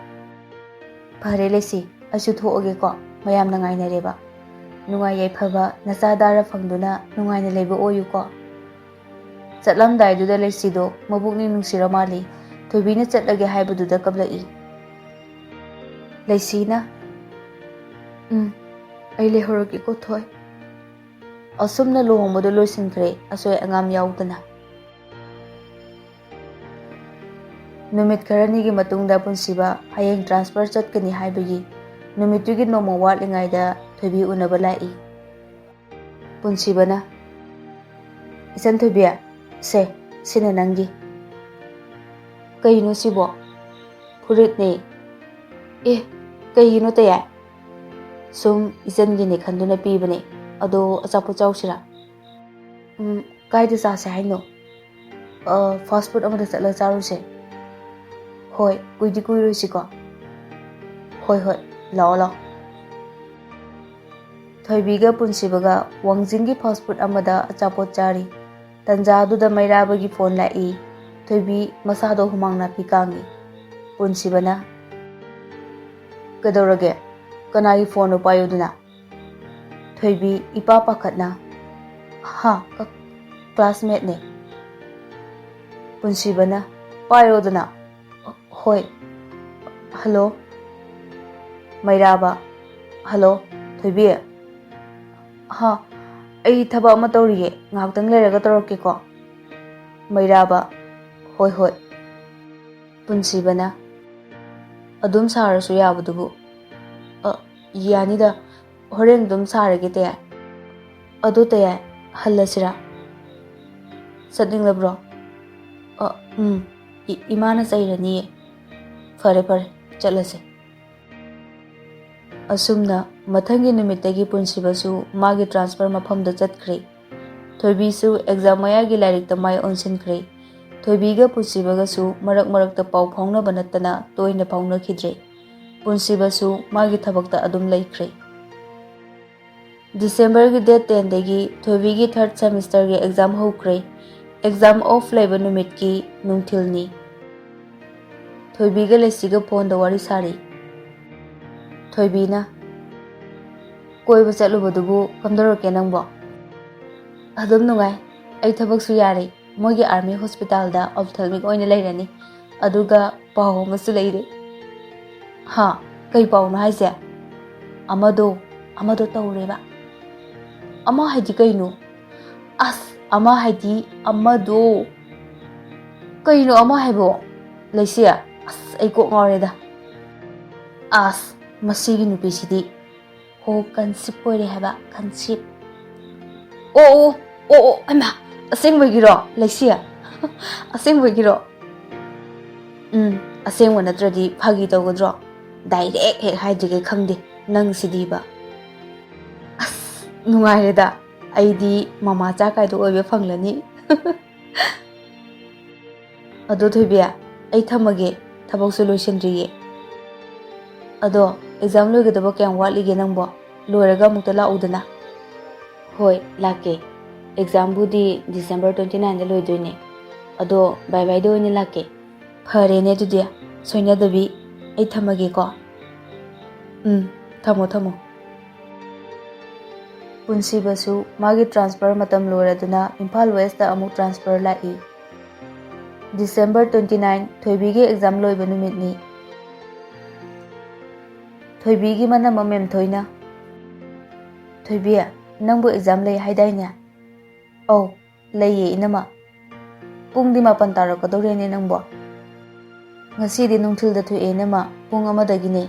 "ꯐꯔꯦ ꯂꯩꯁꯤ, ꯑꯩꯁꯨ ꯊꯣꯛꯑꯒꯦꯀꯣ, ꯃꯌꯥꯝꯅ ꯉꯥꯏꯅꯔꯦꯕ꯫ ꯅꯨꯡꯉꯥꯏ ꯌꯥꯏꯐꯕ ꯅꯆꯥ ꯗꯥꯔ ꯐꯪꯗꯨꯅ ꯅꯨꯡꯉꯥꯏꯅ ꯂꯩꯕ ꯑꯣꯏꯌꯨꯀꯣ"꯫ ꯆꯠꯂꯝꯗꯥꯏꯗꯨꯗ ꯂꯩꯁꯤꯗꯣ ꯃꯕꯨꯛꯅꯤꯡ ꯅꯨꯡꯁꯤꯔ ꯃꯥꯜꯂꯤ꯫ ꯊꯣꯏꯕꯤꯅ ꯆꯠꯂꯒꯦ ꯍꯥꯏꯕꯗꯨꯗ ꯀꯞꯂꯛꯏ꯫ ꯂꯩꯁꯤꯅ, "ꯎꯝ, ꯑꯩ ꯂꯩꯍꯧꯔꯒꯦꯀꯣ ꯊꯣꯏ"꯫ ꯑꯁꯨꯝꯅ ꯂꯨꯍꯣꯡꯕꯗꯨ ꯂꯣꯏꯁꯤꯟꯈ꯭ꯔꯦ, ꯑꯁꯣꯏ ꯑꯉꯥꯝ ꯌꯥꯎꯗꯅ꯫ ꯅꯨꯃꯤꯠ ꯈꯔꯅꯤꯒꯤ ꯃꯇꯨꯡꯗ ꯄꯨꯟꯁꯤꯕ ꯍꯌꯦꯡ ꯇ꯭ꯔꯥꯟꯁꯐꯔ ꯆꯠꯀꯅꯤ ꯍꯥꯏꯕꯒꯤ ꯅꯨꯃꯤꯠꯇꯨꯒꯤ ꯅꯣꯡꯃ ꯋꯥꯠꯂꯤꯉꯩꯗ ꯊꯣꯏꯕꯤ ꯎꯅꯕ ꯂꯥꯛꯏ꯫ ꯄꯨꯟꯁꯤꯕꯅ, "ꯏꯆꯟ ꯊꯣꯏꯕꯤ, ꯁꯦ, ꯁꯤꯅ ꯅꯪꯒꯤ꯫" "ꯀꯩꯅꯣ ꯁꯤꯕꯣ?" "ꯐꯨꯔꯤꯠꯅꯦ꯫" "ꯑꯦ, ꯀꯩꯒꯤꯅꯣ ꯇꯌꯥꯏ?" "ꯁꯨꯝ ꯏꯆꯟꯒꯤꯅꯦ ꯈꯟꯗꯨꯅ ꯄꯤꯕꯅꯦ꯫ ꯑꯗꯣ ꯑꯆꯥꯄꯣꯠ ꯆꯥꯎꯁꯤꯔꯥ?" "ꯎꯝ, ꯀꯥꯏꯗ ꯆꯥꯁꯦ ꯍꯥꯏꯅꯣ?" "ꯑ, ꯐꯥꯁ ꯐꯨꯗ ꯑꯃꯗ ꯆꯠꯂꯒ ꯆꯥꯔꯨꯁꯦ꯫" "ꯍꯣꯏ, ꯀꯨꯏꯗꯤ ꯀꯨꯏꯔꯣꯏꯁꯤꯀꯣ꯫" "ꯍꯣꯏ, ꯍꯣꯏ, ꯂꯥꯛꯑꯣ, ꯂꯥꯛꯑꯣ꯫" ꯊꯣꯏꯕꯤꯒ ꯄꯨꯟꯁꯤꯕꯒ ꯋꯥꯡꯖꯤꯡꯒꯤ ꯐꯥꯁ ꯐꯨꯗ ꯑꯃꯗ ꯑꯆꯥꯄꯣꯠ ꯆꯥꯔꯤ꯫ ꯇꯟꯖꯥꯗꯨꯗ ꯃꯩꯔꯥꯕꯒꯤ ꯐꯣꯟ ꯂꯥꯛꯏ꯫ ꯊꯣꯏꯕꯤ ꯃꯁꯥꯗꯣ ꯍꯨꯃꯥꯡ ꯅꯥꯄꯤ ꯀꯥꯡꯉꯤ꯫ ꯄꯨꯟꯁꯤꯕꯅ, "ꯀꯩꯗꯧꯔꯒꯦ? ꯀꯅꯥꯒꯤ ꯐꯣꯟꯅꯣ? ꯄꯥꯏꯌꯨꯗꯅ꯫" ꯊꯣꯏꯕꯤ ꯏꯄꯥ ꯄꯥꯈꯠꯅ, "ꯍꯥ, ꯀ-, ꯀ꯭ꯂꯥꯁꯃꯦꯠꯅꯦ꯫" ꯄꯨꯟꯁꯤꯕꯅ, "ꯄꯥꯏꯔꯣꯗꯅ꯫" "ꯍꯣꯏ꯫ ꯍꯜꯂꯣ꯫" ꯃꯩꯔꯥꯕ, "ꯍꯜꯂꯣ, ꯊꯣꯏꯕꯤ꯫" "ꯍꯥ, ꯑꯩ ꯊꯕꯛ ꯑꯃ ꯇꯧꯔꯤꯌꯦ, ꯉꯥꯏꯍꯥꯛꯇꯪ ꯂꯩꯔꯒ ꯇꯧꯔꯛꯀꯦꯀꯣ꯫" ꯃꯩꯔꯥꯕ, "ꯍꯣꯏ, ꯍꯣꯏ꯫" ꯄꯨꯟꯁꯤꯕꯅ, "ꯑꯗꯨꯝ ꯁꯥꯔꯁꯨ ꯌꯥꯕꯗꯨꯕꯨ꯫" "ꯑ, ꯌꯥꯅꯤꯗ, ꯍꯣꯔꯦꯟ ꯑꯗꯨꯝ ꯁꯥꯔꯒꯦ, ꯇꯌꯥꯏ꯫" "ꯑꯗꯣ ꯇꯌꯥꯏ, ꯍꯜꯂꯁꯤꯔꯥ? ꯆꯠꯅꯤꯡꯂꯕ꯭ꯔꯣ?" "ꯑ, ꯎꯝ, ꯏ-, ꯏꯃꯥꯅ ꯆꯩꯔꯅꯤꯌꯦ꯫" "ꯐꯔꯦ, ꯐꯔꯦ, ꯆꯠꯂꯁꯦ꯫" ꯑꯁꯨꯝꯅ ꯃꯊꯪꯒꯤ ꯅꯨꯃꯤꯠꯇꯒꯤ ꯄꯨꯟꯁꯤꯕꯁꯨ ꯃꯥꯒꯤ ꯇ꯭ꯔꯥꯟꯁꯐꯔ ꯃꯐꯝꯗ ꯆꯠꯈ꯭ꯔꯦ꯫ ꯊꯣꯏꯕꯤꯁꯨ ꯑꯦꯛꯖꯥꯝ ꯃꯌꯥꯒꯤ ꯂꯥꯏꯔꯤꯛꯇ ꯃꯥꯏ ꯑꯣꯟꯁꯤꯟꯈ꯭ꯔꯦ꯫ ꯊꯣꯏꯕꯤꯒ ꯄꯨꯟꯁꯤꯕꯒꯁꯨ ꯃꯔꯛ ꯃꯔꯛꯇ ꯄꯥꯎ ꯐꯥꯎꯅꯕ ꯅꯠꯇꯅ ꯇꯣꯏꯅ ꯐꯥꯎꯅꯈꯤꯗ꯭ꯔꯦ꯫ ꯄꯨꯟꯁꯤꯕꯁꯨ ꯃꯥꯒꯤ ꯊꯕꯛꯇ ꯑꯗꯨꯝ ꯂꯩꯈ꯭ꯔꯦ꯫ ꯗꯤꯁꯦꯝꯕꯔꯒꯤ ꯗꯦꯠ ꯇꯦꯟꯗꯒꯤ ꯊꯣꯏꯕꯤꯒꯤ ꯊꯥꯔꯠ ꯁꯦꯃꯤꯁꯇꯔꯒꯤ ꯑꯦꯛꯖꯥꯝ ꯍꯧꯈ꯭ꯔꯦ꯫ ꯑꯦꯛꯖꯥꯝ ꯑꯣꯐ ꯂꯩꯕ ꯅꯨꯃꯤꯠꯀꯤ ꯅꯨꯡꯊꯤꯜꯅꯤ꯫ ꯊꯣꯏꯕꯤꯒ ꯂꯩꯁꯤꯒ ꯐꯣꯟꯗ ꯋꯥꯔꯤ ꯁꯥꯔꯤ꯫ ꯊꯣꯏꯕꯤꯅ, "ꯀꯣꯏꯕ ꯆꯠꯂꯨꯕꯗꯨꯕꯨ ꯀꯝꯗꯧꯔꯛꯀꯦ ꯅꯪꯕꯣ?" "ꯑꯗꯨꯝ ꯅꯨꯡꯉꯥꯏ꯫ ꯑꯩ ꯊꯕꯛꯁꯨ ꯌꯥꯔꯦ꯫ ꯃꯣꯏꯒꯤ ꯑꯥꯔꯃꯤ ꯍꯣꯁꯄꯤꯇꯥꯜꯗ ꯑꯣꯞꯊꯦꯜꯃꯤꯛ ꯑꯣꯏꯅ ꯂꯩꯔꯅꯤ꯫ ꯑꯗꯨꯒ ꯄꯥꯎ ꯑꯃꯁꯨ ꯂꯩꯔꯦ꯫" "ꯍꯥ? ꯀꯩ ꯄꯥꯎꯅꯣ ꯍꯥꯏꯁꯦ?" "ꯑꯃꯗꯣ, ꯑꯃꯗꯣ ꯇꯧꯔꯦꯕ꯫" "ꯑꯃ ꯍꯥꯏꯗꯤ ꯀꯩꯅꯣ?" "ꯑꯁ, ꯑꯃ ꯍꯥꯏꯗꯤ ꯑꯃꯗꯣ꯫" "ꯀꯩꯅꯣ ꯑꯃ ꯍꯥꯏꯕꯣ?" ꯂꯩꯁꯤ, ꯑꯁ, ꯑꯩ ꯀꯣꯛ ꯉꯥꯎꯔꯦꯗ꯫ ꯑꯁ, ꯃꯁꯤꯒꯤ ꯅꯨꯄꯤꯁꯤꯗꯤ꯫ ꯍꯣ, ꯀꯟꯁꯤꯞ ꯑꯣꯏꯔꯦ ꯍꯥꯏꯕ, ꯀꯟꯁꯤꯞ꯫ ꯑꯣ, ꯑꯣ, ꯑꯣ, ꯑꯣ, ꯍꯩꯃꯥ, ꯑꯁꯦꯡꯕꯒꯤꯔꯣ, ꯂꯩꯁꯤ? ꯑꯁꯦꯡꯕꯒꯤꯔꯣ? ꯎꯝ, ꯑꯁꯦꯡꯕ ꯅꯠꯇ꯭ꯔꯗꯤ ꯐꯥꯒꯤ ꯇꯧꯒꯗ꯭ꯔꯣ? ꯗꯥꯏꯔꯦꯛ ꯍꯦꯛ ꯍꯥꯏꯗ꯭ꯔꯤꯒꯩ ꯈꯪꯗꯦ, ꯅꯪꯁꯤꯗꯤꯕ꯫ ꯑꯁ, ꯅꯨꯡꯉꯥꯏꯔꯦꯗ, ꯑꯩꯗꯤ ꯃꯃꯥꯆꯥ ꯀꯥꯏꯗꯣ ꯑꯣꯏꯕ ꯐꯪꯂꯅꯤ꯫ ꯑꯗꯣ ꯊꯣꯏꯕꯤ, ꯑꯩ ꯊꯝꯃꯒꯦ, ꯊꯕꯛꯁꯨ ꯂꯣꯏꯁꯤꯟꯗ꯭ꯔꯤꯌꯦ꯫ ꯑꯗꯣ ꯑꯦꯛꯖꯥꯝ ꯂꯣꯏꯒꯗꯕ ꯀꯌꯥꯝ ꯋꯥꯠꯂꯤꯒꯦ ꯅꯪꯕꯣ? ꯂꯣꯏꯔꯒ ꯑꯃꯨꯛꯇ ꯂꯥꯛꯎꯗꯅ꯫ ꯍꯣꯏ, ꯂꯥꯛꯀꯦ꯫ ꯑꯦꯛꯖꯥꯝꯕꯨꯗꯤ ꯗꯤꯁꯦꯝꯕꯔ twenty nineꯗ ꯂꯣꯏꯗꯣꯏꯅꯦ꯫ ꯑꯗꯣ ꯕꯥꯏ ꯕꯥꯏꯗ ꯑꯣꯏꯅ ꯂꯥꯛꯀꯦ꯫ ꯐꯔꯦꯅꯦ ꯑꯗꯨꯗꯤ, ꯁꯣꯏꯅꯗꯕꯤ꯫ ꯑꯩ ꯊꯝꯃꯒꯦꯀꯣ꯫ ꯎꯝ, ꯊꯝꯃꯣ, ꯊꯝꯃꯣ꯫ ꯄꯨꯟꯁꯤꯕꯁꯨ ꯃꯥꯒꯤ ꯇ꯭ꯔꯥꯟꯁꯐꯔ ꯃꯇꯝ ꯂꯣꯏꯔꯗꯨꯅ ꯏꯝꯐꯥꯜ ꯋꯦꯁꯇ ꯑꯃꯨꯛ ꯇ꯭ꯔꯥꯟꯁꯐꯔ ꯂꯥꯛꯏ꯫ ꯗꯤꯁꯦꯝꯕꯔ twenty nine, ꯊꯣꯏꯕꯤꯒꯤ ꯑꯦꯛꯖꯥꯝ ꯂꯣꯏꯕ ꯅꯨꯃꯤꯠꯅꯤ꯫ ꯊꯣꯏꯕꯤꯒꯤ ꯃꯅꯝ ꯑꯃ ꯃꯦꯝꯊꯣꯏꯅ, "ꯊꯣꯏꯕꯤ, ꯅꯪꯕꯨ ꯑꯦꯛꯖꯥꯝ ꯂꯩ ꯍꯥꯏꯗꯥꯏꯅꯦ?" "ꯑꯧ, ꯂꯩꯌꯦ ꯏꯅꯝꯃ꯫ ꯄꯨꯡꯗꯤ ꯃꯥꯄꯟ ꯇꯥꯔꯛꯀꯗꯧꯔꯦꯅꯦ ꯅꯪꯕꯣ?" "ꯉꯁꯤꯗꯤ ꯅꯨꯡꯊꯤꯜꯗ ꯊꯣꯛꯑꯦ ꯏꯅꯝꯃ, ꯄꯨꯡ ꯑꯃꯗꯒꯤꯅꯦ꯫"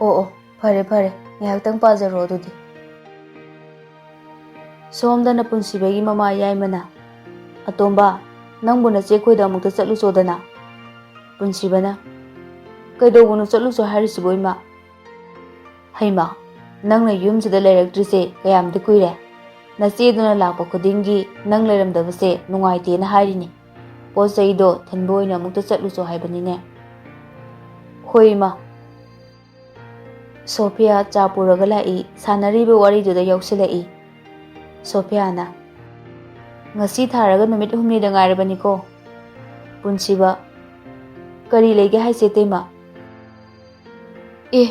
"ꯑꯣ, ꯑꯣ, ꯐꯔꯦ, ꯐꯔꯦ, ꯉꯥꯏꯍꯥꯛꯇꯪ ꯄꯥꯖꯔꯣ ꯑꯗꯨꯗꯤ꯫" ꯁꯣꯝꯗꯅ ꯄꯨꯟꯁꯤꯕꯒꯤ ꯃꯃꯥ ꯌꯥꯏꯃꯅ, "ꯑꯇꯣꯝꯕ, ꯅꯪꯕꯨ ꯅꯆꯦ ꯈꯣꯏꯗ ꯑꯃꯨꯛꯇ ꯆꯠꯂꯨꯆꯣꯗꯅ꯫" ꯄꯨꯟꯁꯤꯕꯅ, "ꯀꯩꯗꯧꯕꯅꯣ ꯆꯠꯂꯨꯆꯣ ꯍꯥꯏꯔꯤꯁꯤꯕꯣ ꯏꯃꯥ?" "ꯍꯩꯃꯥ, ꯅꯪꯅ ꯌꯨꯝꯁꯤꯗ ꯂꯩꯔꯛꯇ꯭ꯔꯤꯁꯦ ꯀꯌꯥꯝꯗꯤ ꯀꯨꯏꯔꯦ? ꯅꯆꯦꯗꯨꯅ ꯂꯥꯛꯄ ꯈꯨꯗꯤꯡꯒꯤ ꯅꯪ ꯂꯩꯔꯝꯗꯕꯁꯦ ꯅꯨꯡꯉꯥꯏꯇꯦꯅ ꯍꯥꯏꯔꯤꯅꯤ꯫ ꯄꯣꯠ ꯆꯩꯗꯣ ꯊꯤꯟꯕ ꯑꯣꯏꯅ ꯑꯃꯨꯛꯇ ꯆꯠꯂꯨꯆꯣ ꯍꯥꯏꯕꯅꯤꯅꯦ꯫" "ꯍꯣꯏ ꯏꯃꯥ꯫" ꯁꯣꯐꯤꯌꯥ ꯆꯥ ꯄꯨꯔꯒ ꯂꯥꯛꯏ, ꯁꯥꯟꯅꯔꯤꯕ ꯋꯥꯔꯤꯗꯨꯗ ꯌꯥꯎꯁꯤꯜꯂꯛꯏ꯫ ꯁꯣꯐꯤꯌꯥꯅ, "ꯉꯁꯤ ꯊꯥꯔꯒ ꯅꯨꯃꯤꯠ ꯍꯨꯝꯅꯤꯗ ꯉꯥꯏꯔꯕꯅꯤꯀꯣ꯫" ꯄꯨꯟꯁꯤꯕ, "ꯀꯔꯤ ꯂꯩꯒꯦ ꯍꯥꯏꯁꯦ ꯏꯇꯩꯃ?" "ꯑꯦ,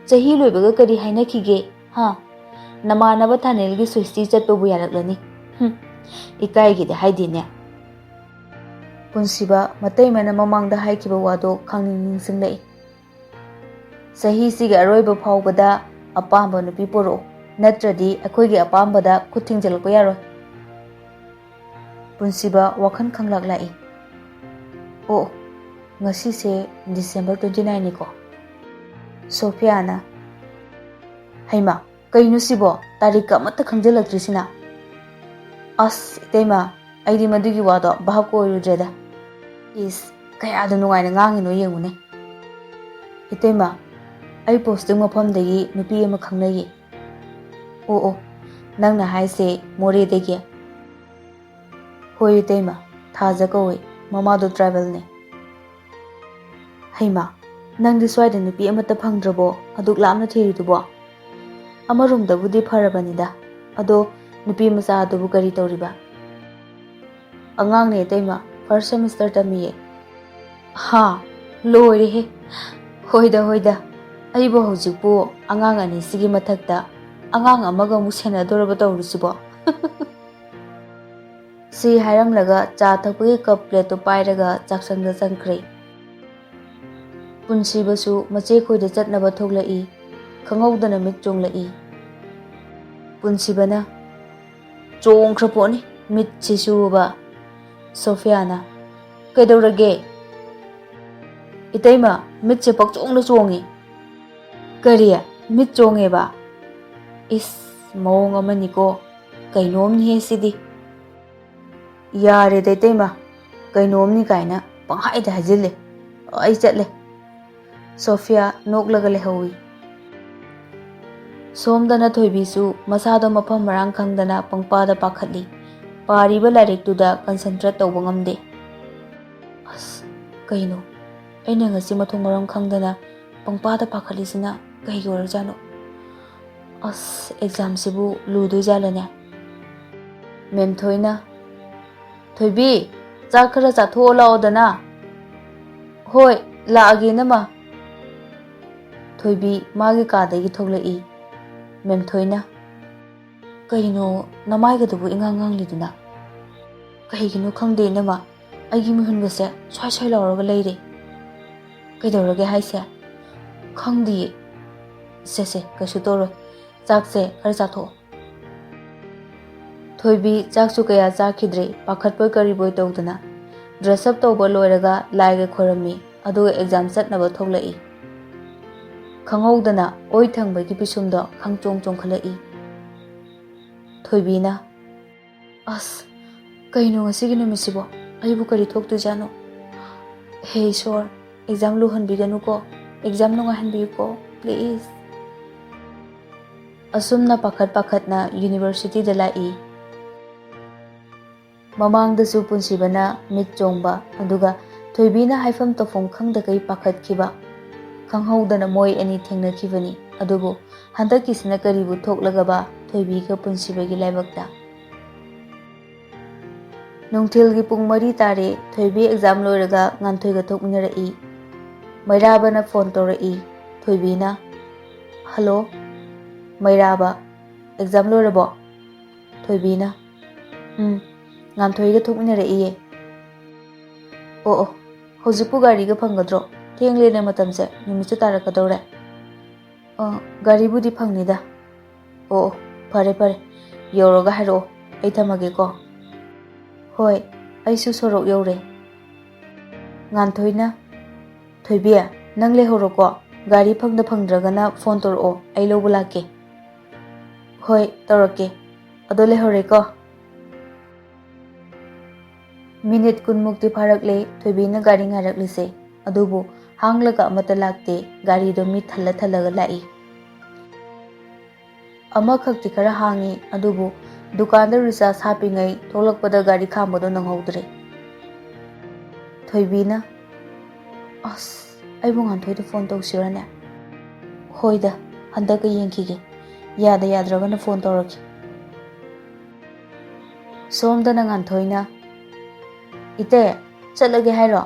ꯆꯍꯤ ꯂꯣꯏꯕꯒ ꯀꯔꯤ ꯍꯥꯏꯅꯈꯤꯒꯦ, ꯍꯥ? ꯅꯃꯥꯟꯅꯕ ꯊꯥꯅꯦꯜꯒꯤ ꯁ꯭ꯋꯤꯁꯇꯤ ꯆꯠꯄꯕꯨ ꯌꯥꯔꯛꯂꯅꯤ꯫ ꯍꯨꯝ, ꯏꯀꯥꯏꯒꯦꯗꯤ ꯍꯥꯏꯗꯦꯅꯦ꯫" ꯄꯨꯟꯁꯤꯕ ꯃꯇꯩꯃꯅ ꯃꯃꯥꯡꯗ ꯍꯥꯏꯈꯤꯕ ꯋꯥꯗꯣ ꯈꯪꯅꯤꯡ ꯅꯤꯡꯁꯤꯡꯂꯛꯏ꯫ "ꯆꯍꯤꯁꯤꯒꯤ ꯑꯔꯣꯏꯕ ꯐꯥꯎꯕꯗ ꯑꯄꯥꯝꯕ ꯅꯨꯄꯤ ꯄꯨꯔꯛꯎ, ꯅꯠꯇ꯭ꯔꯗꯤ ꯑꯩꯈꯣꯏꯒꯤ ꯑꯄꯥꯝꯕꯗ ꯈꯨꯠ ꯊꯤꯡꯖꯤꯜꯂꯛꯄ ꯌꯥꯔꯣꯏ꯫" ꯄꯨꯟꯁꯤꯕ ꯋꯥꯈꯜ ꯈꯪꯂꯛ ꯂꯥꯛꯏ꯫ ꯑꯣ, ꯉꯁꯤꯁꯦ December twenty nine ꯅꯤꯀꯣ꯫ ꯁꯣꯐꯤꯌꯥꯅ, "ꯍꯩꯃꯥ, ꯀꯩꯅꯣ ꯁꯤꯕꯣ? ꯇꯥꯔꯤꯛꯀ ꯑꯃꯠꯇ ꯈꯪꯖꯤꯜꯂꯛꯇ꯭ꯔꯤꯁꯤꯅ?" "ꯑꯁ, ꯏꯇꯩꯃ, ꯑꯩꯗꯤ ꯃꯗꯨꯒꯤ ꯋꯥꯗꯣ ꯚꯥꯞꯀ ꯑꯣꯏꯔꯨꯗ꯭ꯔꯦꯗ꯫ ꯏꯁ, ꯀꯌꯥꯗ ꯅꯨꯡꯉꯥꯏꯅ ꯉꯥꯡꯉꯤꯅꯣ ꯌꯦꯡꯉꯨꯅꯦ꯫ ꯏꯇꯩꯃ, ꯑꯩ posting ꯃꯐꯝꯗꯒꯤ ꯅꯨꯄꯤ ꯑꯃ ꯈꯪꯅꯩꯌꯦ꯫" "ꯑꯣ, ꯑꯣ, ꯅꯪꯅ ꯍꯥꯏꯁꯦ ꯃꯣꯔꯦꯗꯒꯤ?" "ꯍꯣꯏ ꯏꯇꯩꯃ, ꯊꯥꯖ ꯀꯧꯏ, ꯃꯃꯥꯗꯣ tribalꯅꯦ꯫" "ꯍꯩꯃꯥ, ꯅꯪꯗꯤ ꯁ꯭ꯋꯥꯏꯗ ꯅꯨꯄꯤ ꯑꯃꯠꯇ ꯐꯪꯗ꯭ꯔꯕꯣ, ꯑꯗꯨꯛ ꯂꯥꯞꯅ ꯊꯤꯔꯤꯗꯨꯕꯣ?" "ꯑꯃꯔꯣꯝꯗꯕꯨꯗꯤ ꯐꯔꯕꯅꯤꯗ, ꯑꯗꯣ ꯅꯨꯄꯤ ꯃꯆꯥ ꯑꯗꯨꯕꯨ ꯀꯔꯤ ꯇꯧꯔꯤꯕ?" "ꯑꯉꯥꯡꯅꯦ ꯏꯇꯩꯃ, first semester ꯇꯝꯃꯤꯌꯦ꯫" "ꯍꯥ, ꯂꯣꯏꯔꯦꯍꯦ꯫ ꯍꯣꯏꯗ, ꯍꯣꯏꯗ, ꯑꯩꯕꯨ ꯍꯧꯖꯤꯛꯄꯨ ꯑꯉꯥꯡ ꯑꯅꯤꯁꯤꯒꯤ ꯃꯊꯛꯇ ꯑꯉꯥꯡ ꯑꯃꯒ ꯑꯃꯨꯛ ꯁꯦꯟꯅꯗꯣꯔꯕ ꯇꯧꯔꯤꯁꯤꯕꯣ?" ꯁꯤ ꯍꯥꯏꯔꯝꯂꯒ ꯆꯥ ꯊꯛꯄꯒꯤ cup plateꯇꯨ ꯄꯥꯏꯔꯒ ꯆꯥꯛꯁꯪꯗ ꯆꯪꯈ꯭ꯔꯦ꯫ ꯄꯨꯟꯁꯤꯕꯁꯨ ꯃꯆꯦ ꯈꯣꯏꯗ ꯆꯠꯅꯕ ꯊꯣꯛꯂꯛꯏ꯫ ꯈꯪꯍꯧꯗꯅ ꯃꯤꯠ ꯆꯣꯡꯂꯛꯏ꯫ ꯄꯨꯟꯁꯤꯕꯅ, "ꯆꯣꯡꯈ꯭ꯔ ꯄꯣꯠꯅꯤ ꯃꯤꯠꯁꯤꯁꯨꯕ꯫" ꯁꯣꯐꯤꯌꯥꯅ, "ꯀꯩꯗꯧꯔꯒꯦ?" "ꯏꯇꯩꯃ, ꯃꯤꯠꯁꯦ ꯄꯛꯆꯣꯡꯗ ꯆꯣꯡꯉꯤ꯫" "ꯀꯔꯤ? ꯃꯤꯠ ꯆꯣꯡꯉꯦꯕ? ꯏꯁ, ꯃꯑꯣꯡ ꯑꯃꯅꯤꯀꯣ꯫ ꯀꯩꯅꯣꯝꯅꯤꯍꯦ ꯁꯤꯗꯤ꯫" "ꯌꯥꯔꯦꯗ ꯏꯇꯩꯃ, ꯀꯩꯅꯣꯝꯅꯤ ꯀꯥꯏꯅ ꯄꯪꯍꯥꯏꯗ ꯍꯥꯏꯖꯤꯜꯂꯦ꯫ ꯑꯩ ꯆꯠꯂꯦ꯫" ꯁꯣꯐꯤꯌꯥ ꯅꯣꯛꯂꯒ ꯂꯩꯍꯧꯏ꯫ ꯁꯣꯝꯗꯅ ꯊꯣꯏꯕꯤꯁꯨ ꯃꯁꯥꯗꯣ ꯃꯐꯝ ꯃꯔꯥꯡ ꯈꯪꯗꯅ ꯄꯪꯄꯥꯗ ꯄꯥꯈꯠꯂꯤ꯫ ꯄꯥꯔꯤꯕ ꯂꯥꯏꯔꯤꯛꯇꯨꯗ concentrate ꯇꯧꯕ ꯉꯝꯗꯦ꯫ "ꯑꯁ, ꯀꯩꯅꯣ? ꯑꯩꯅ ꯉꯁꯤ ꯃꯊꯣꯡ ꯃꯔꯝ ꯈꯪꯗꯅ ꯄꯪꯄꯥꯗ ꯄꯥꯈꯠꯂꯤꯁꯤꯅ ꯀꯩꯒꯤ ꯑꯣꯏꯔꯖꯥꯠꯅꯣ? ꯑꯁ, examꯁꯤꯕꯨ ꯂꯨꯗꯣꯏꯖꯥꯠꯂꯅꯦ?" ꯃꯦꯝꯊꯣꯏꯅ, "ꯊꯣꯏꯕꯤ, ꯆꯥꯛ ꯈꯔ ꯆꯥꯊꯣꯛꯑꯣ ꯂꯥꯛꯑꯣꯗꯅ꯫" "ꯍꯣꯏ, ꯂꯥꯛꯑꯒꯦ, ꯏꯅꯝꯃ꯫" ꯊꯣꯏꯕꯤ ꯃꯥꯒꯤ ꯀꯥꯗꯒꯤ ꯊꯣꯛꯂꯛꯏ꯫ ꯃꯦꯝꯊꯣꯏꯅ, "ꯀꯩꯅꯣ, ꯅꯃꯥꯏꯒꯗꯨꯕꯨ ꯏꯉꯥꯡ ꯉꯥꯡꯂꯤꯗꯨꯅ?" "ꯀꯩꯒꯤꯅꯣ ꯈꯪꯗꯦ, ꯏꯅꯝꯃ, ꯑꯩꯒꯤ ꯃꯤꯍꯨꯟꯒꯁꯦ ꯁ꯭ꯋꯥꯏ ꯁ꯭ꯋꯥꯏ ꯂꯥꯎꯔꯒ ꯂꯩꯔꯦ꯫" "ꯀꯩꯗꯧꯔꯒꯦ ꯍꯥꯏꯁꯦ?" "ꯈꯪꯗꯤꯌꯦ꯫" "ꯁꯦ ꯁꯦ, ꯀꯩꯁꯨ ꯇꯧꯔꯣꯏ, ꯆꯥꯛꯁꯦ ꯈꯔ ꯆꯥꯊꯣꯛꯑꯣ꯫" ꯊꯣꯏꯕꯤ ꯆꯥꯛꯁꯨ ꯀꯌꯥ ꯆꯥꯈꯤꯗ꯭ꯔꯦ, ꯄꯥꯈꯠꯄꯣꯏ ꯀꯔꯤꯕꯣꯏ ꯇꯧꯗꯅ꯫ Dress up ꯇꯧꯕ ꯂꯣꯏꯔꯒ ꯂꯥꯏꯒ ꯈꯣꯏꯔꯝꯃꯤ, ꯑꯗꯨꯒ exam ꯆꯠꯅꯕ ꯊꯣꯛꯂꯛꯏ꯫ ꯈꯪꯍꯧꯗꯅ ꯑꯣꯏ ꯊꯪꯕꯒꯤ ꯄꯤꯁꯨꯝꯗꯣ ꯈꯪꯆꯣꯡ ꯆꯣꯡꯈꯠꯂꯛꯏ꯫ ꯊꯣꯏꯕꯤꯅ, "ꯑꯁ, ꯀꯩꯅꯣ ꯉꯁꯤꯒꯤ ꯅꯨꯃꯤꯠꯁꯤꯕꯣ? ꯑꯩꯕꯨ ꯀꯔꯤ ꯊꯣꯛꯇꯣꯏꯖꯥꯠꯅꯣ? ꯍꯦ ꯏꯁꯣꯔ, exam ꯂꯨꯍꯟꯕꯤꯒꯅꯨꯀꯣ, exam ꯅꯨꯡꯉꯥꯏꯍꯟꯕꯤꯌꯨꯀꯣ, please꯫" ꯑꯁꯨꯝꯅ ꯄꯥꯈꯠ ꯄꯥꯈꯠꯅ universityꯗ ꯂꯥꯛꯏ꯫ ꯃꯃꯥꯡꯗꯁꯨ ꯄꯨꯟꯁꯤꯕꯅ ꯃꯤꯠ ꯆꯣꯡꯕ, ꯑꯗꯨꯒ ꯊꯣꯏꯕꯤꯅ ꯍꯥꯏꯐꯝ ꯇꯧꯐꯝ ꯈꯪꯗꯈꯩ ꯄꯥꯈꯠꯈꯤꯕ꯫ ꯈꯪꯍꯧꯗꯅ ꯃꯣꯏ ꯑꯅꯤ ꯊꯦꯡꯅꯈꯤꯕꯅꯤ꯫ ꯑꯗꯨꯕꯨ ꯍꯟꯗꯛꯀꯤꯁꯤꯅ ꯀꯔꯤꯕꯨ ꯊꯣꯛꯂꯒꯕ ꯊꯣꯏꯕꯤꯒ ꯄꯨꯟꯁꯤꯕꯒꯤ ꯂꯥꯏꯕꯛꯇ? ꯅꯨꯡꯊꯤꯜꯒꯤ ꯄꯨꯡ ꯃꯔꯤ ꯇꯥꯔꯦ꯫ ꯊꯣꯏꯕꯤ exam ꯂꯣꯏꯔꯒ ꯉꯥꯟꯊꯣꯏꯒ ꯊꯣꯛꯃꯤꯟꯅꯔꯛꯏ꯫ ꯃꯩꯔꯥꯕꯅ phone ꯇꯧꯔꯛꯏ꯫ ꯊꯣꯏꯕꯤꯅ, "Hello꯫" ꯃꯩꯔꯥꯕ, "Exam ꯂꯣꯏꯔꯕꯣ?" ꯊꯣꯏꯕꯤꯅ, "ꯎꯝ, ꯉꯥꯟꯊꯣꯏꯒ ꯊꯣꯛꯃꯤꯟꯅꯔꯛꯏꯌꯦ꯫" "ꯑꯣ, ꯑꯣ, ꯍꯧꯖꯤꯛꯄꯨ ꯒꯥꯔꯤꯒ ꯐꯪꯒꯗ꯭ꯔꯣ? ꯊꯦꯡꯂꯦꯅꯦ ꯃꯇꯝꯁꯦ, ꯅꯨꯃꯤꯠꯁꯨ ꯇꯥꯔꯛꯀꯗꯧꯔꯦ꯫" "ꯑ, ꯒꯥꯔꯤꯕꯨꯗꯤ ꯐꯪꯅꯤꯗ꯫" "ꯑꯣ, ꯑꯣ, ꯐꯔꯦ, ꯐꯔꯦ, ꯌꯧꯔꯒ ꯍꯥꯏꯔꯛꯑꯣ, ꯑꯩ ꯊꯝꯃꯒꯦꯀꯣ꯫" "ꯍꯣꯏ, ꯑꯩꯁꯨ ꯁꯣꯔꯣꯛ ꯌꯧꯔꯦ꯫" ꯉꯥꯟꯊꯣꯏꯅ, "ꯊꯣꯏꯕꯤ, ꯅꯪ ꯂꯩꯍꯧꯔꯣꯀꯣ, ꯒꯥꯔꯤ ꯐꯪꯗ ꯐꯪꯗ꯭ꯔꯒꯅ phone ꯇꯧꯔꯛꯑꯣ, ꯑꯩ ꯂꯧꯕ ꯂꯥꯛꯀꯦ꯫" "ꯍꯣꯏ, ꯇꯧꯔꯛꯀꯦ, ꯑꯗꯣ ꯂꯩꯍꯧꯔꯦꯀꯣ꯫" Minute ꯀꯨꯟꯃꯨꯛꯇꯤ ꯐꯥꯔꯛꯂꯦ ꯊꯣꯏꯕꯤꯅ ꯒꯥꯔꯤ ꯉꯥꯏꯔꯛꯂꯤꯁꯦ, ꯑꯗꯨꯕꯨ ꯍꯥꯡꯂꯒ ꯑꯃꯠꯇ ꯂꯥꯛꯇꯦ꯫ ꯒꯥꯔꯤꯗꯣ ꯃꯤ ꯊꯜꯂ ꯊꯜꯂꯒ ꯂꯥꯛꯏ꯫ ꯑꯃꯈꯛꯇꯤ ꯈꯔ ꯍꯥꯡꯉꯤ, ꯑꯗꯨꯕꯨ ꯗꯨꯀꯥꯟꯗ recharge ꯍꯥꯞꯄꯤꯉꯩ ꯊꯣꯛꯂꯛꯄꯗ ꯒꯥꯔꯤ ꯈꯥꯝꯕꯗꯣ ꯅꯪꯍꯧꯗ꯭ꯔꯦ꯫ ꯊꯣꯏꯕꯤꯅ, "ꯑꯁ, ꯑꯩꯕꯨ ꯉꯥꯟꯊꯣꯏꯗ phone ꯇꯧꯁꯤꯔꯅꯦ?" "ꯍꯣꯏꯗ, ꯍꯟꯗꯛꯀ ꯌꯦꯡꯈꯤꯒꯦ, ꯌꯥꯗ ꯌꯥꯗ꯭ꯔꯒꯅ phone ꯇꯧꯔꯛꯀꯦ꯫" ꯁꯣꯝꯗꯅ ꯉꯥꯟꯊꯣꯏꯅ, "ꯏꯇꯩ, ꯆꯠꯂꯒꯦ ꯍꯥꯏꯔꯣ?"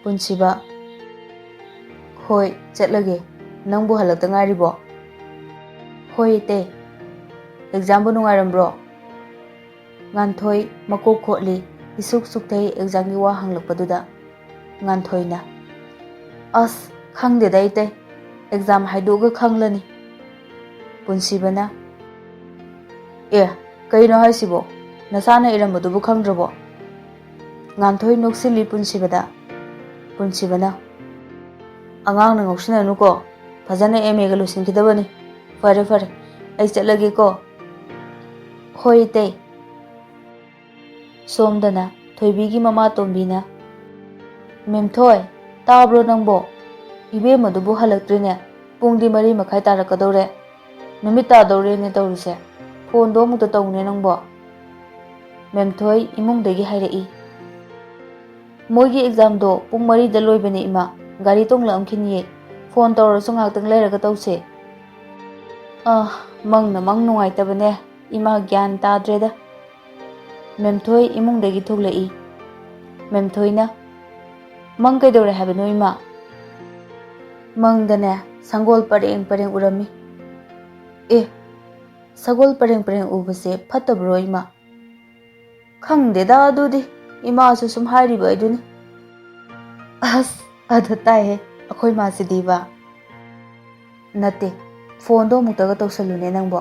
ꯄꯨꯟꯁꯤꯕ, "ꯍꯣꯏ, ꯆꯠꯂꯒꯦ꯫ ꯅꯪꯕꯨ ꯍꯜꯂꯛꯇ ꯉꯥꯏꯔꯤꯕꯣ?" "ꯍꯣꯏ, ꯏꯇꯩ꯫ Examꯕꯨ ꯅꯨꯡꯉꯥꯏꯔꯝꯕ꯭ꯔꯣ?" ꯉꯥꯟꯊꯣꯏ ꯃꯀꯣꯛ ꯈꯣꯠꯂꯤ, ꯏꯁꯨꯛ ꯁꯨꯛꯊꯩ examꯒꯤ ꯋꯥ ꯍꯪꯂꯛꯄꯗꯨꯗ꯫ ꯉꯥꯟꯊꯣꯏꯅ, "ꯑꯁ, ꯈꯪꯗꯦꯗ ꯏꯇꯩ, exam ꯍꯥꯏꯗꯣꯛꯑꯒ ꯈꯪꯂꯅꯤ꯫" ꯄꯨꯟꯁꯤꯕꯅ, "ꯑꯦ, ꯀꯩꯅꯣ ꯍꯥꯏꯁꯤꯕꯣ? ꯅꯁꯥꯅ ꯏꯔꯝꯕꯗꯨꯕꯨ ꯈꯪꯗ꯭ꯔꯕꯣ?" ꯉꯥꯟꯊꯣꯏ ꯅꯣꯛꯁꯤꯜꯂꯤ ꯄꯨꯟꯁꯤꯕꯗ꯫ ꯄꯨꯟꯁꯤꯕꯅ, "ꯑꯉꯥꯡꯅ ꯉꯥꯎꯁꯤꯟꯅꯅꯨꯀꯣ, ꯐꯖꯅ ꯑꯦꯝ ꯑꯦꯒ ꯂꯣꯏꯁꯤꯟꯈꯤꯗꯕꯅꯤ꯫ ꯐꯔꯦ ꯐꯔꯦ, ꯑꯩ ꯆꯠꯂꯒꯦꯀꯣ꯫" "ꯍꯣꯏ ꯏꯇꯩ꯫" ꯁꯣꯝꯗꯅ ꯊꯣꯏꯕꯤꯒꯤ ꯃꯃꯥ ꯇꯣꯝꯕꯤꯅ, "ꯃꯦꯝꯊꯣꯏ, ꯇꯥꯕ꯭ꯔꯣ ꯅꯪꯕꯣ? ꯏꯕꯦꯝꯃꯗꯨꯕꯨ ꯍꯜꯂꯛꯇ꯭ꯔꯤꯅꯦ꯫ ꯄꯨꯡꯗꯤ ꯃꯔꯤ ꯃꯈꯥꯏ ꯇꯥꯔꯛꯀꯗꯧꯔꯦ꯫ ꯅꯨꯃꯤꯠ ꯇꯥꯗꯧꯔꯦꯅꯦ ꯇꯧꯔꯤꯁꯦ꯫ ꯐꯣꯟꯗꯣ ꯑꯃꯨꯛꯇ ꯇꯧꯅꯦ ꯅꯪꯕꯣ꯫" ꯃꯦꯝꯊꯣꯏ ꯏꯃꯨꯡꯗꯒꯤ ꯍꯥꯏꯔꯛꯏ꯫ "ꯃꯣꯏꯒꯤ ꯑꯦꯛꯖꯥꯝꯗꯣ ꯄꯨꯡ ꯃꯔꯤꯗ ꯂꯣꯏꯕꯅꯦ ꯏꯃꯥ꯫ ꯒꯥꯔꯤ ꯇꯣꯡꯂꯛꯑꯝꯈꯤꯅꯤꯌꯦ꯫ ꯐꯣꯟ ꯇꯧꯔꯁꯨ ꯉꯥꯏꯍꯥꯛꯇꯪ ꯂꯩꯔꯒ ꯇꯧꯁꯦ꯫" "ꯑꯥ, ꯃꯪꯅ ꯃꯪ ꯅꯨꯡꯉꯥꯏꯇꯕꯅꯦ꯫ ꯏꯃꯥ ꯒ꯭ꯌꯥꯟ ꯇꯥꯗ꯭ꯔꯦꯗ꯫" ꯃꯦꯝꯊꯣꯏ ꯏꯃꯨꯡꯗꯒꯤ ꯊꯣꯛꯂꯛꯏ꯫ ꯃꯦꯝꯊꯣꯏꯅ, "ꯃꯪ ꯀꯩꯗꯧꯔꯦ ꯍꯥꯏꯕꯅꯣ ꯏꯃꯥ?" "ꯃꯪꯗꯅꯦ, ꯁꯪꯒꯣꯜ ꯄꯔꯦꯡ ꯄꯔꯦꯡ ꯎꯔꯝꯃꯤ꯫" "ꯑꯦ, ꯁꯒꯣꯜ ꯄꯔꯦꯡ ꯄꯔꯦꯡ ꯎꯕꯁꯦ ꯐꯠꯇꯕ꯭ꯔꯣ ꯏꯃꯥ?" "ꯈꯪꯗꯦꯗ ꯑꯗꯨꯗꯤ, ꯏꯃꯥꯁꯨ ꯁꯨꯝ ꯍꯥꯏꯔꯤꯕ ꯑꯗꯨꯅꯤ꯫" "ꯑꯁ, ꯑꯗ ꯇꯥꯏꯍꯦ, ꯑꯩꯈꯣꯏ ꯃꯥꯁꯤꯗꯤꯕ꯫" "ꯅꯠꯇꯦ, ꯐꯣꯟꯗꯣ ꯑꯃꯨꯛꯇꯒ ꯇꯧꯁꯜꯂꯨꯅꯦ ꯅꯪꯕꯣ꯫"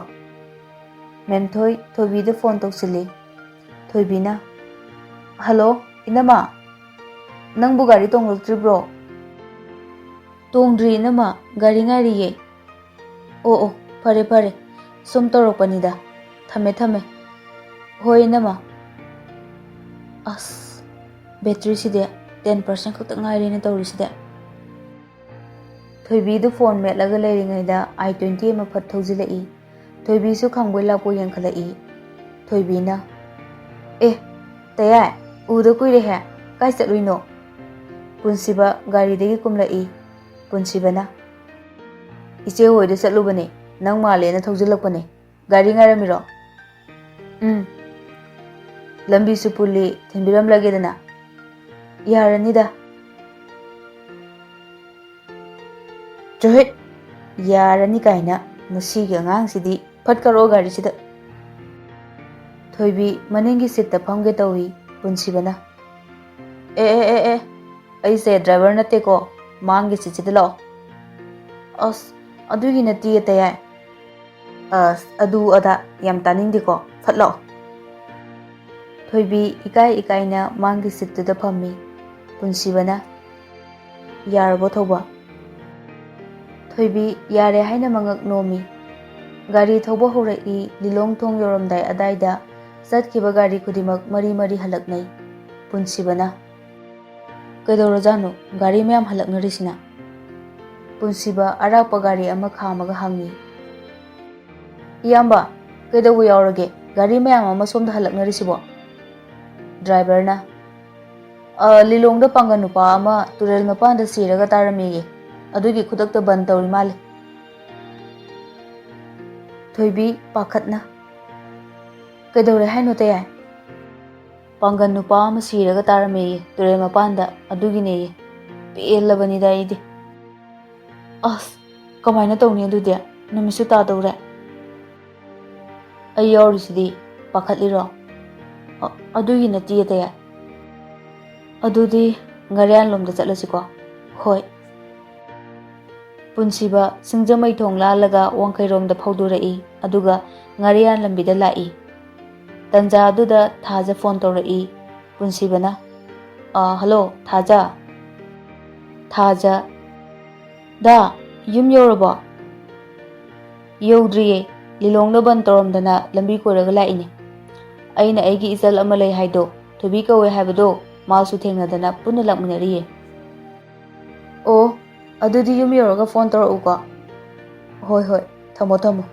ꯃꯦꯝꯊꯣꯏ ꯊꯣꯏꯕꯤꯗ ꯐꯣꯟ ꯇꯧꯁꯤꯜꯂꯤ꯫ ꯊꯣꯏꯕꯤꯅ, "ꯍꯜꯂꯣ, ꯏꯅꯝꯃ, ꯅꯪꯕꯨ ꯒꯥꯔꯤ ꯇꯣꯡꯂꯛꯇ꯭ꯔꯤꯕ꯭ꯔꯣ?" "ꯇꯣꯡꯗ꯭ꯔꯤ ꯏꯅꯝꯃ, ꯒꯥꯔꯤ ꯉꯥꯏꯔꯤꯌꯦ꯫" "ꯑꯣ ꯑꯣ, ꯐꯔꯦ ꯐꯔꯦ, ꯁꯨꯝ ꯇꯧꯔꯛꯄꯅꯤꯗ꯫ ꯊꯝꯃꯦ ꯊꯝꯃꯦ꯫" "ꯍꯣꯏ ꯏꯅꯝꯃ꯫" "ꯑꯁ, ꯕꯦꯇ꯭ꯔꯤꯁꯤꯗꯤ ꯇꯦꯟ ꯄꯥꯔꯁꯦꯟ ꯈꯛꯇ ꯉꯥꯏꯔꯦꯅ ꯇꯧꯔꯤꯁꯤꯗꯤ꯫" ꯊꯣꯏꯕꯤꯗꯨ ꯐꯣꯟ ꯃꯦꯠꯂꯒ ꯂꯩꯔꯤꯉꯩꯗ ꯑꯥꯏ ꯇ꯭ꯋꯦꯟꯇꯤ ꯑꯃ ꯐꯠ ꯊꯧꯖꯤꯜꯂꯛꯏ꯫ ꯊꯣꯏꯕꯤꯁꯨ ꯈꯪꯕꯣꯏ ꯂꯥꯛꯄꯣꯏ ꯌꯦꯡꯈꯠꯂꯛꯏ꯫ ꯊꯣꯏꯕꯤꯅ, "ꯑꯦ, ꯇꯌꯥꯏ, ꯎꯗ ꯀꯨꯏꯔꯦꯍꯦ, ꯀꯥꯏ ꯆꯠꯂꯨꯏꯅꯣ?" ꯄꯨꯟꯁꯤꯕ ꯒꯥꯔꯤꯗꯒꯤ ꯀꯨꯝꯂꯛꯏ꯫ ꯄꯨꯟꯁꯤꯕꯅ, "ꯏꯆꯦ ꯍꯣꯏꯗ ꯆꯠꯂꯨꯕꯅꯦ, ꯅꯪ ꯃꯥꯜꯂꯦꯅ ꯊꯧꯖꯤꯜꯂꯛꯄꯅꯦ꯫ ꯒꯥꯔꯤ ꯉꯥꯏꯔꯝꯃꯤꯔꯣ?" "ꯎꯝ꯫ ꯂꯝꯕꯤꯁꯨ ꯄꯨꯜꯂꯤ, ꯊꯤꯟꯕꯤꯔꯝꯂꯒꯦꯗꯅ꯫" "ꯌꯥꯔꯅꯤꯗ꯫" "ꯆꯨꯍꯤꯠ! ꯌꯥꯔꯅꯤ ꯀꯥꯏꯅ, ꯃꯁꯤꯒꯤ ꯑꯉꯥꯡꯁꯤꯗꯤ꯫ ꯐꯠ ꯀꯥꯔꯛꯑꯣ ꯒꯥꯔꯤꯁꯤꯗ꯫" ꯊꯣꯏꯕꯤ ꯃꯅꯤꯡꯒꯤ ꯁꯤꯠꯇ ꯐꯝꯒꯦ ꯇꯧꯏ꯫ ꯄꯨꯟꯁꯤꯕꯅ, "ꯑꯦ, ꯑꯦ, ꯑꯦ, ꯑꯦ, ꯑꯩꯁꯦ ꯗ꯭ꯔꯥꯏꯚꯔ ꯅꯠꯇꯦꯀꯣ, ꯃꯥꯡꯒꯤ ꯁꯤꯠꯁꯤꯗ ꯂꯥꯛꯑꯣ꯫" "ꯑꯁ, ꯑꯗꯨꯒꯤ ꯅꯠꯇꯤꯌꯦ ꯇꯌꯥꯏ꯫" "ꯑꯁ, ꯑꯗꯨ ꯑꯗꯥ ꯌꯥꯝ ꯇꯥꯅꯤꯡꯗꯦꯀꯣ, ꯐꯠ ꯂꯥꯛꯑꯣ꯫" ꯊꯣꯏꯕꯤ ꯏꯀꯥꯏ ꯏꯀꯥꯏꯅ ꯃꯥꯡꯒꯤ ꯁꯤꯠꯇꯨꯗ ꯐꯝꯃꯤ꯫ ꯄꯨꯟꯁꯤꯕꯅ, "ꯌꯥꯔꯕꯣ ꯊꯧꯕ?" ꯊꯣꯏꯕꯤ ꯌꯥꯔꯦ ꯍꯥꯏꯅ ꯃꯉꯛ ꯅꯣꯝꯃꯤ꯫ ꯒꯥꯔꯤ ꯊꯧꯕ ꯍꯧꯔꯛꯏ꯫ ꯂꯤꯂꯣꯡ ꯊꯣꯡ ꯌꯧꯔꯝꯗꯥꯏ ꯑꯗꯥꯏꯗ ꯆꯠꯈꯤꯕ ꯒꯥꯔꯤ ꯈꯨꯗꯤꯡꯃꯛ ꯃꯔꯤ ꯃꯔꯤ ꯍꯜꯂꯛꯅꯩ꯫ ꯄꯨꯟꯁꯤꯕꯅ, "ꯀꯩꯗꯧꯔꯖꯥꯠꯅꯣ? ꯒꯥꯔꯤ ꯃꯌꯥꯝ ꯍꯜꯂꯛꯅꯔꯤꯁꯤꯅ?" ꯄꯨꯟꯁꯤꯕ ꯑꯔꯥꯛꯄ ꯒꯥꯔꯤ ꯑꯃ ꯈꯥꯝꯃꯒ ꯍꯪꯉꯤ꯫ "ꯏꯌꯥꯝꯕ, ꯀꯩꯗꯧꯕ ꯌꯥꯎꯔꯒꯦ? ꯒꯥꯔꯤ ꯃꯌꯥꯝ ꯑꯃ ꯁꯣꯝꯗ ꯍꯜꯂꯛꯅꯔꯤꯁꯤꯕꯣ?" ꯗ꯭ꯔꯥꯏꯚꯔꯅ, "ꯑ, ꯂꯤꯂꯣꯡꯗ ꯄꯥꯡꯒꯜ ꯅꯨꯄꯥ ꯑꯃ ꯇꯨꯔꯦꯜ ꯃꯄꯥꯟꯗ ꯁꯤꯔꯒ ꯇꯥꯔꯝꯃꯦꯌꯦ꯫ ꯑꯗꯨꯒꯤ ꯈꯨꯗꯛꯇ ꯕꯟ ꯇꯧꯔꯤ ꯃꯥꯜꯂꯦ꯫" ꯊꯣꯏꯕꯤ ꯄꯥꯈꯠꯅ, "ꯀꯩꯗꯧꯔꯦ ꯍꯥꯏꯅꯣ ꯇꯌꯥꯏ?" "ꯄꯥꯡꯒꯜ ꯅꯨꯄꯥ ꯑꯃ ꯁꯤꯔꯒ ꯇꯥꯔꯝꯃꯦꯌꯦ ꯇꯨꯔꯦꯜ ꯃꯄꯥꯟꯗ, ꯑꯗꯨꯒꯤꯅꯦꯌꯦ꯫ ꯄꯦꯜꯂꯕꯅꯤꯗ ꯑꯩꯗꯤ꯫" "ꯑꯁ, ꯀꯃꯥꯏꯅ ꯇꯧꯅꯤ ꯑꯗꯨꯗꯤ? ꯅꯨꯃꯤꯠꯁꯨ ꯇꯥꯗꯧꯔꯦ꯫" "ꯑꯩ ꯌꯥꯎꯔꯤꯁꯤꯗꯤ, ꯄꯥꯈꯠꯂꯤꯔꯣ?" "ꯑ-, ꯑꯗꯨꯒꯤ ꯅꯠꯇꯤꯌꯦ ꯇꯌꯥꯏ꯫" "ꯑꯗꯨꯗꯤ ꯉꯥꯔꯤꯌꯥꯟꯂꯣꯝꯗ ꯆꯠꯂꯁꯤꯀꯣ꯫" "ꯍꯣꯏ꯫" ꯄꯨꯟꯁꯤꯕ ꯁꯤꯡꯖꯃꯩ ꯊꯣꯡ ꯂꯥꯜꯂꯒ ꯋꯥꯡꯈꯩꯔꯣꯝꯗ ꯐꯥꯎꯗꯣꯔꯛꯏ, ꯑꯗꯨꯒ ꯉꯥꯔꯤꯌꯥꯟ ꯂꯝꯕꯤꯗ ꯂꯥꯛꯏ꯫ ꯇꯟꯖꯥ ꯑꯗꯨꯗ ꯊꯥꯖ ꯐꯣꯟ ꯇꯧꯔꯛꯏ꯫ ꯄꯨꯟꯁꯤꯕꯅ, "ꯑ, ꯍꯜꯂꯣ, ꯊꯥꯖ?" ꯊꯥꯖ, "ꯗꯥ, ꯌꯨꯝ ꯌꯧꯔꯕꯣ?" "ꯌꯧꯗ꯭ꯔꯤꯌꯦ, ꯂꯤꯂꯣꯡꯗ ꯕꯟ ꯇꯧꯔꯝꯗꯅ ꯂꯝꯕꯤ ꯀꯣꯏꯔꯒ ꯂꯥꯛꯏꯅꯦ꯫ ꯑꯩꯅ ꯑꯩꯒꯤ ꯏꯆꯜ ꯑꯃ ꯂꯩ ꯍꯥꯏꯗꯣ, ꯊꯣꯏꯕꯤ ꯀꯧꯋꯦ ꯍꯥꯏꯕꯗꯣ, ꯃꯥꯁꯨ ꯊꯦꯡꯅꯗꯅ ꯄꯨꯟꯅ ꯂꯥꯛꯃꯤꯟꯅꯔꯤꯌꯦ꯫" "ꯑꯣ, ꯑꯗꯨꯗꯤ ꯌꯨꯝ ꯌꯧꯔꯒ ꯐꯣꯟ ꯇꯧꯔꯛꯎꯀꯣ꯫" "ꯍꯣꯏ, ꯍꯣꯏ, ꯊꯝꯃꯣ, ꯊꯝꯃꯣ꯫"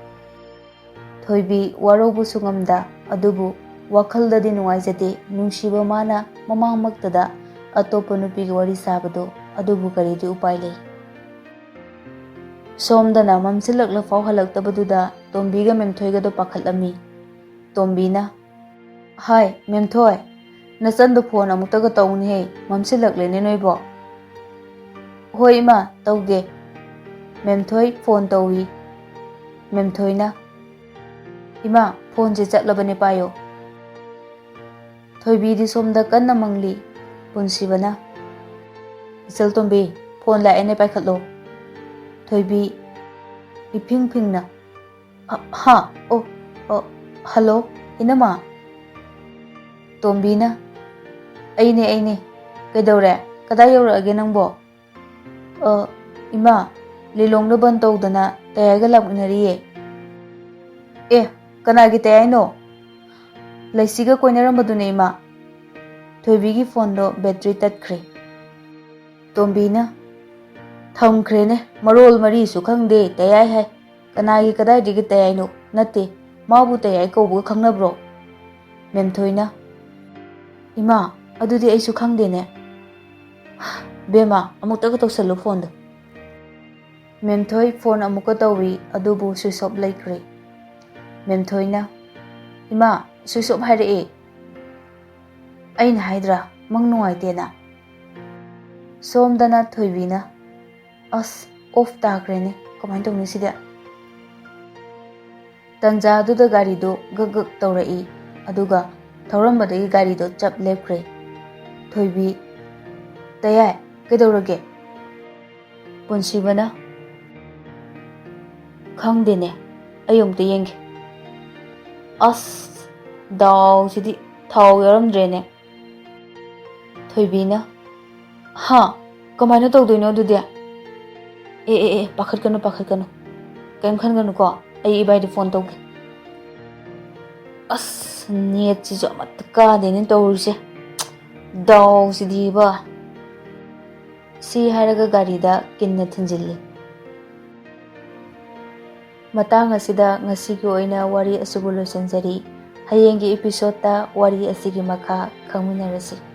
ꯊꯣꯏꯕꯤ ꯋꯥꯔꯧꯕꯁꯨ ꯉꯝꯗ, ꯑꯗꯨꯕꯨ ꯋꯥꯈꯜꯗꯗꯤ ꯅꯨꯡꯉꯥꯏꯖꯗꯦ꯫ ꯅꯨꯡꯁꯤꯕ ꯃꯥꯅ ꯃꯃꯥꯡꯃꯛꯇꯗ ꯑꯇꯣꯞꯄ ꯅꯨꯄꯤꯒ ꯋꯥꯔꯤ ꯁꯥꯕꯗꯣ, ꯑꯗꯨꯕꯨ ꯀꯔꯤꯗꯤ ꯎꯄꯥꯏ ꯂꯩ? ꯁꯣꯝꯗꯅ ꯃꯝꯁꯤꯜꯂꯛꯂ ꯐꯥꯎ ꯍꯜꯂꯛꯇꯕꯗꯨꯗ ꯇꯣꯝꯕꯤꯒ ꯃꯦꯝꯊꯣꯏꯒꯗꯣ ꯄꯥꯈꯠꯂꯝꯃꯤ꯫ ꯇꯣꯝꯕꯤꯅ, "ꯍꯥꯏ, ꯃꯦꯝꯊꯣꯏ, ꯅꯆꯟꯗꯣ ꯐꯣꯟ ꯑꯃꯨꯛꯇꯒ ꯇꯧꯅꯦꯍꯦ, ꯃꯝꯁꯤꯜꯂꯛꯂꯦꯅꯦ ꯅꯣꯏꯕꯣ꯫" "ꯍꯣꯏ ꯏꯃꯥ, ꯇꯧꯒꯦ꯫" ꯃꯦꯝꯊꯣꯏ ꯐꯣꯟ ꯇꯧꯏ꯫ ꯃꯦꯝꯊꯣꯏꯅ, "ꯏꯃꯥ, ꯐꯣꯟꯁꯦ ꯆꯠꯂꯕꯅꯦ, ꯄꯥꯏꯌꯣ꯫" ꯊꯣꯏꯕꯤꯗꯤ ꯁꯣꯝꯗ ꯀꯟꯅ ꯃꯪꯂꯤ꯫ ꯄꯨꯟꯁꯤꯕꯅ, "ꯏꯆꯜ ꯇꯣꯝꯕꯤ, ꯐꯣꯟ ꯂꯥꯛꯑꯦꯅꯦ, ꯄꯥꯏꯈꯠꯂꯣ꯫" ꯊꯣꯏꯕꯤ ꯏꯐꯤꯡ ꯐꯤꯡꯅ, "ꯑ, ꯍꯥ? ꯑꯣ, ꯑꯣ, ꯍꯜꯂꯣ, ꯏꯅꯝꯃ?" ꯇꯣꯝꯕꯤꯅ, "ꯑꯩꯅꯦ, ꯑꯩꯅꯦ꯫ ꯀꯩꯗꯧꯔꯦ? ꯀꯗꯥꯏ ꯌꯧꯔꯛꯑꯒꯦ ꯅꯪꯕꯣ?" "ꯑ, ꯏꯃꯥ, ꯂꯤꯂꯣꯡꯗ ꯕꯟ ꯇꯧꯗꯅ ꯇꯌꯥꯏꯒ ꯂꯥꯛꯃꯤꯟꯅꯔꯤꯌꯦ꯫" "ꯑꯦ, ꯀꯅꯥꯒꯤ ꯇꯌꯥꯏꯅꯣ?" "ꯂꯩꯁꯤꯒ ꯀꯣꯏꯅꯔꯝꯕꯗꯨꯅꯦ, ꯏꯃꯥ꯫" ꯊꯣꯏꯕꯤꯒꯤ ꯐꯣꯟꯗꯣ ꯕꯦꯇ꯭ꯔꯤ ꯇꯠꯈ꯭ꯔꯦ꯫ ꯇꯣꯝꯕꯤꯅ, "ꯊꯝꯈ꯭ꯔꯦꯅꯦ, ꯃꯔꯣꯜ ꯃꯔꯤꯁꯨ ꯈꯪꯗꯦ, ꯇꯌꯥꯏ ꯍꯥꯏ꯫ ꯀꯅꯥꯒꯤ ꯀꯗꯥꯏꯗꯒꯤ ꯇꯌꯥꯏꯅꯣ? ꯅꯠꯇꯦ, ꯃꯥꯕꯨ ꯇꯌꯥꯏ ꯀꯧꯕꯒ ꯈꯪꯅꯕ꯭ꯔꯣ?" ꯃꯦꯝꯊꯣꯏꯅ, "ꯏꯃꯥ, ꯑꯗꯨꯗꯤ ꯑꯩꯁꯨ ꯈꯪꯗꯦꯅꯦ꯫" "ꯕꯦꯝꯃ, ꯑꯃꯨꯛꯇꯒ ꯇꯧꯁꯜꯂꯨ ꯐꯣꯟꯗꯣ꯫" ꯃꯦꯝꯊꯣꯏ ꯐꯣꯟ ꯑꯃꯨꯛꯀ ꯇꯧꯏ, ꯑꯗꯨꯕꯨ ꯁ꯭ꯋꯤꯆ ꯑꯣꯐ ꯂꯩꯈ꯭ꯔꯦ꯫ ꯃꯦꯝꯊꯣꯏꯅ, "ꯏꯃꯥ, ꯁ꯭ꯋꯤꯆ ꯑꯣꯐ ꯍꯥꯏꯔꯛꯑꯦ꯫ ꯑꯩꯅ ꯍꯥꯏꯗ꯭ꯔꯥ, ꯃꯪ ꯅꯨꯡꯉꯥꯏꯇꯦꯅ?" ꯁꯣꯝꯗꯅ ꯊꯣꯏꯕꯤꯅ, "ꯑꯁ, ꯑꯣꯐ ꯇꯥꯈ꯭ꯔꯦꯅꯦ, ꯀꯃꯥꯏꯅ ꯇꯧꯅꯤ ꯁꯤꯗꯤ?" ꯇꯟꯖꯥꯗꯨꯗ ꯒꯥꯔꯤꯗꯨ ꯒꯛ ꯒꯛ ꯇꯧꯔꯛꯏ, ꯑꯗꯨꯒ ꯊꯧꯔꯝꯕꯗꯒꯤ ꯒꯥꯔꯤꯗꯣ ꯆꯞ ꯂꯦꯞꯈ꯭ꯔꯦ꯫ ꯊꯣꯏꯕꯤ, "ꯇꯌꯥꯏ, ꯀꯩꯗꯧꯔꯒꯦ?" ꯄꯨꯟꯁꯤꯕꯅ, "ꯈꯪꯗꯦꯅꯦ, ꯑꯩ ꯑꯃꯨꯛꯇ ꯌꯦꯡꯒꯦ꯫" ꯑꯁ, ꯗꯥꯎꯁꯤꯗꯤ ꯊꯥꯎ ꯌꯥꯎꯔꯝꯗ꯭ꯔꯦꯅꯦ꯫ ꯊꯣꯏꯕꯤꯅ, "ꯍꯥ? ꯀꯃꯥꯏꯅ ꯇꯧꯗꯣꯏꯅꯣ ꯑꯗꯨꯗꯤ?" "ꯑꯦ, ꯑꯦ, ꯑꯦ, ꯄꯥꯈꯠꯀꯅꯨ, ꯄꯥꯈꯠꯀꯅꯨ꯫ ꯀꯔꯤꯝ ꯈꯟꯒꯅꯨꯀꯣ, ꯑꯩ ꯏꯕꯥꯏꯗ ꯐꯣꯟ ꯇꯧꯒꯦ꯫" ꯑꯁ, ꯅꯦꯠꯁꯤꯁꯨ ꯑꯃꯠꯇ ꯀꯥꯗꯦꯅꯦ ꯇꯧꯔꯤꯁꯦ꯫ ꯗꯥꯎꯁꯤꯗꯤꯕ꯫ ꯁꯤ ꯍꯥꯏꯔꯒ ꯒꯥꯔꯤꯗ ꯀꯤꯟꯅ ꯊꯤꯟꯖꯤꯜꯂꯤ꯫ ꯃꯇꯥꯡ ꯑꯁꯤꯗ ꯉꯁꯤꯒꯤ ꯑꯣꯏꯅ ꯋꯥꯔꯤ ꯑꯁꯤꯕꯨ ꯂꯣꯏꯁꯤꯟꯖꯔꯤ꯫ ꯍꯌꯦꯡꯒꯤ ꯏꯄꯤꯁꯣꯗꯇ ꯋꯥꯔꯤ ꯑꯁꯤꯒꯤ ꯃꯈꯥ ꯈꯪꯃꯤꯟꯅꯔꯁꯤ꯫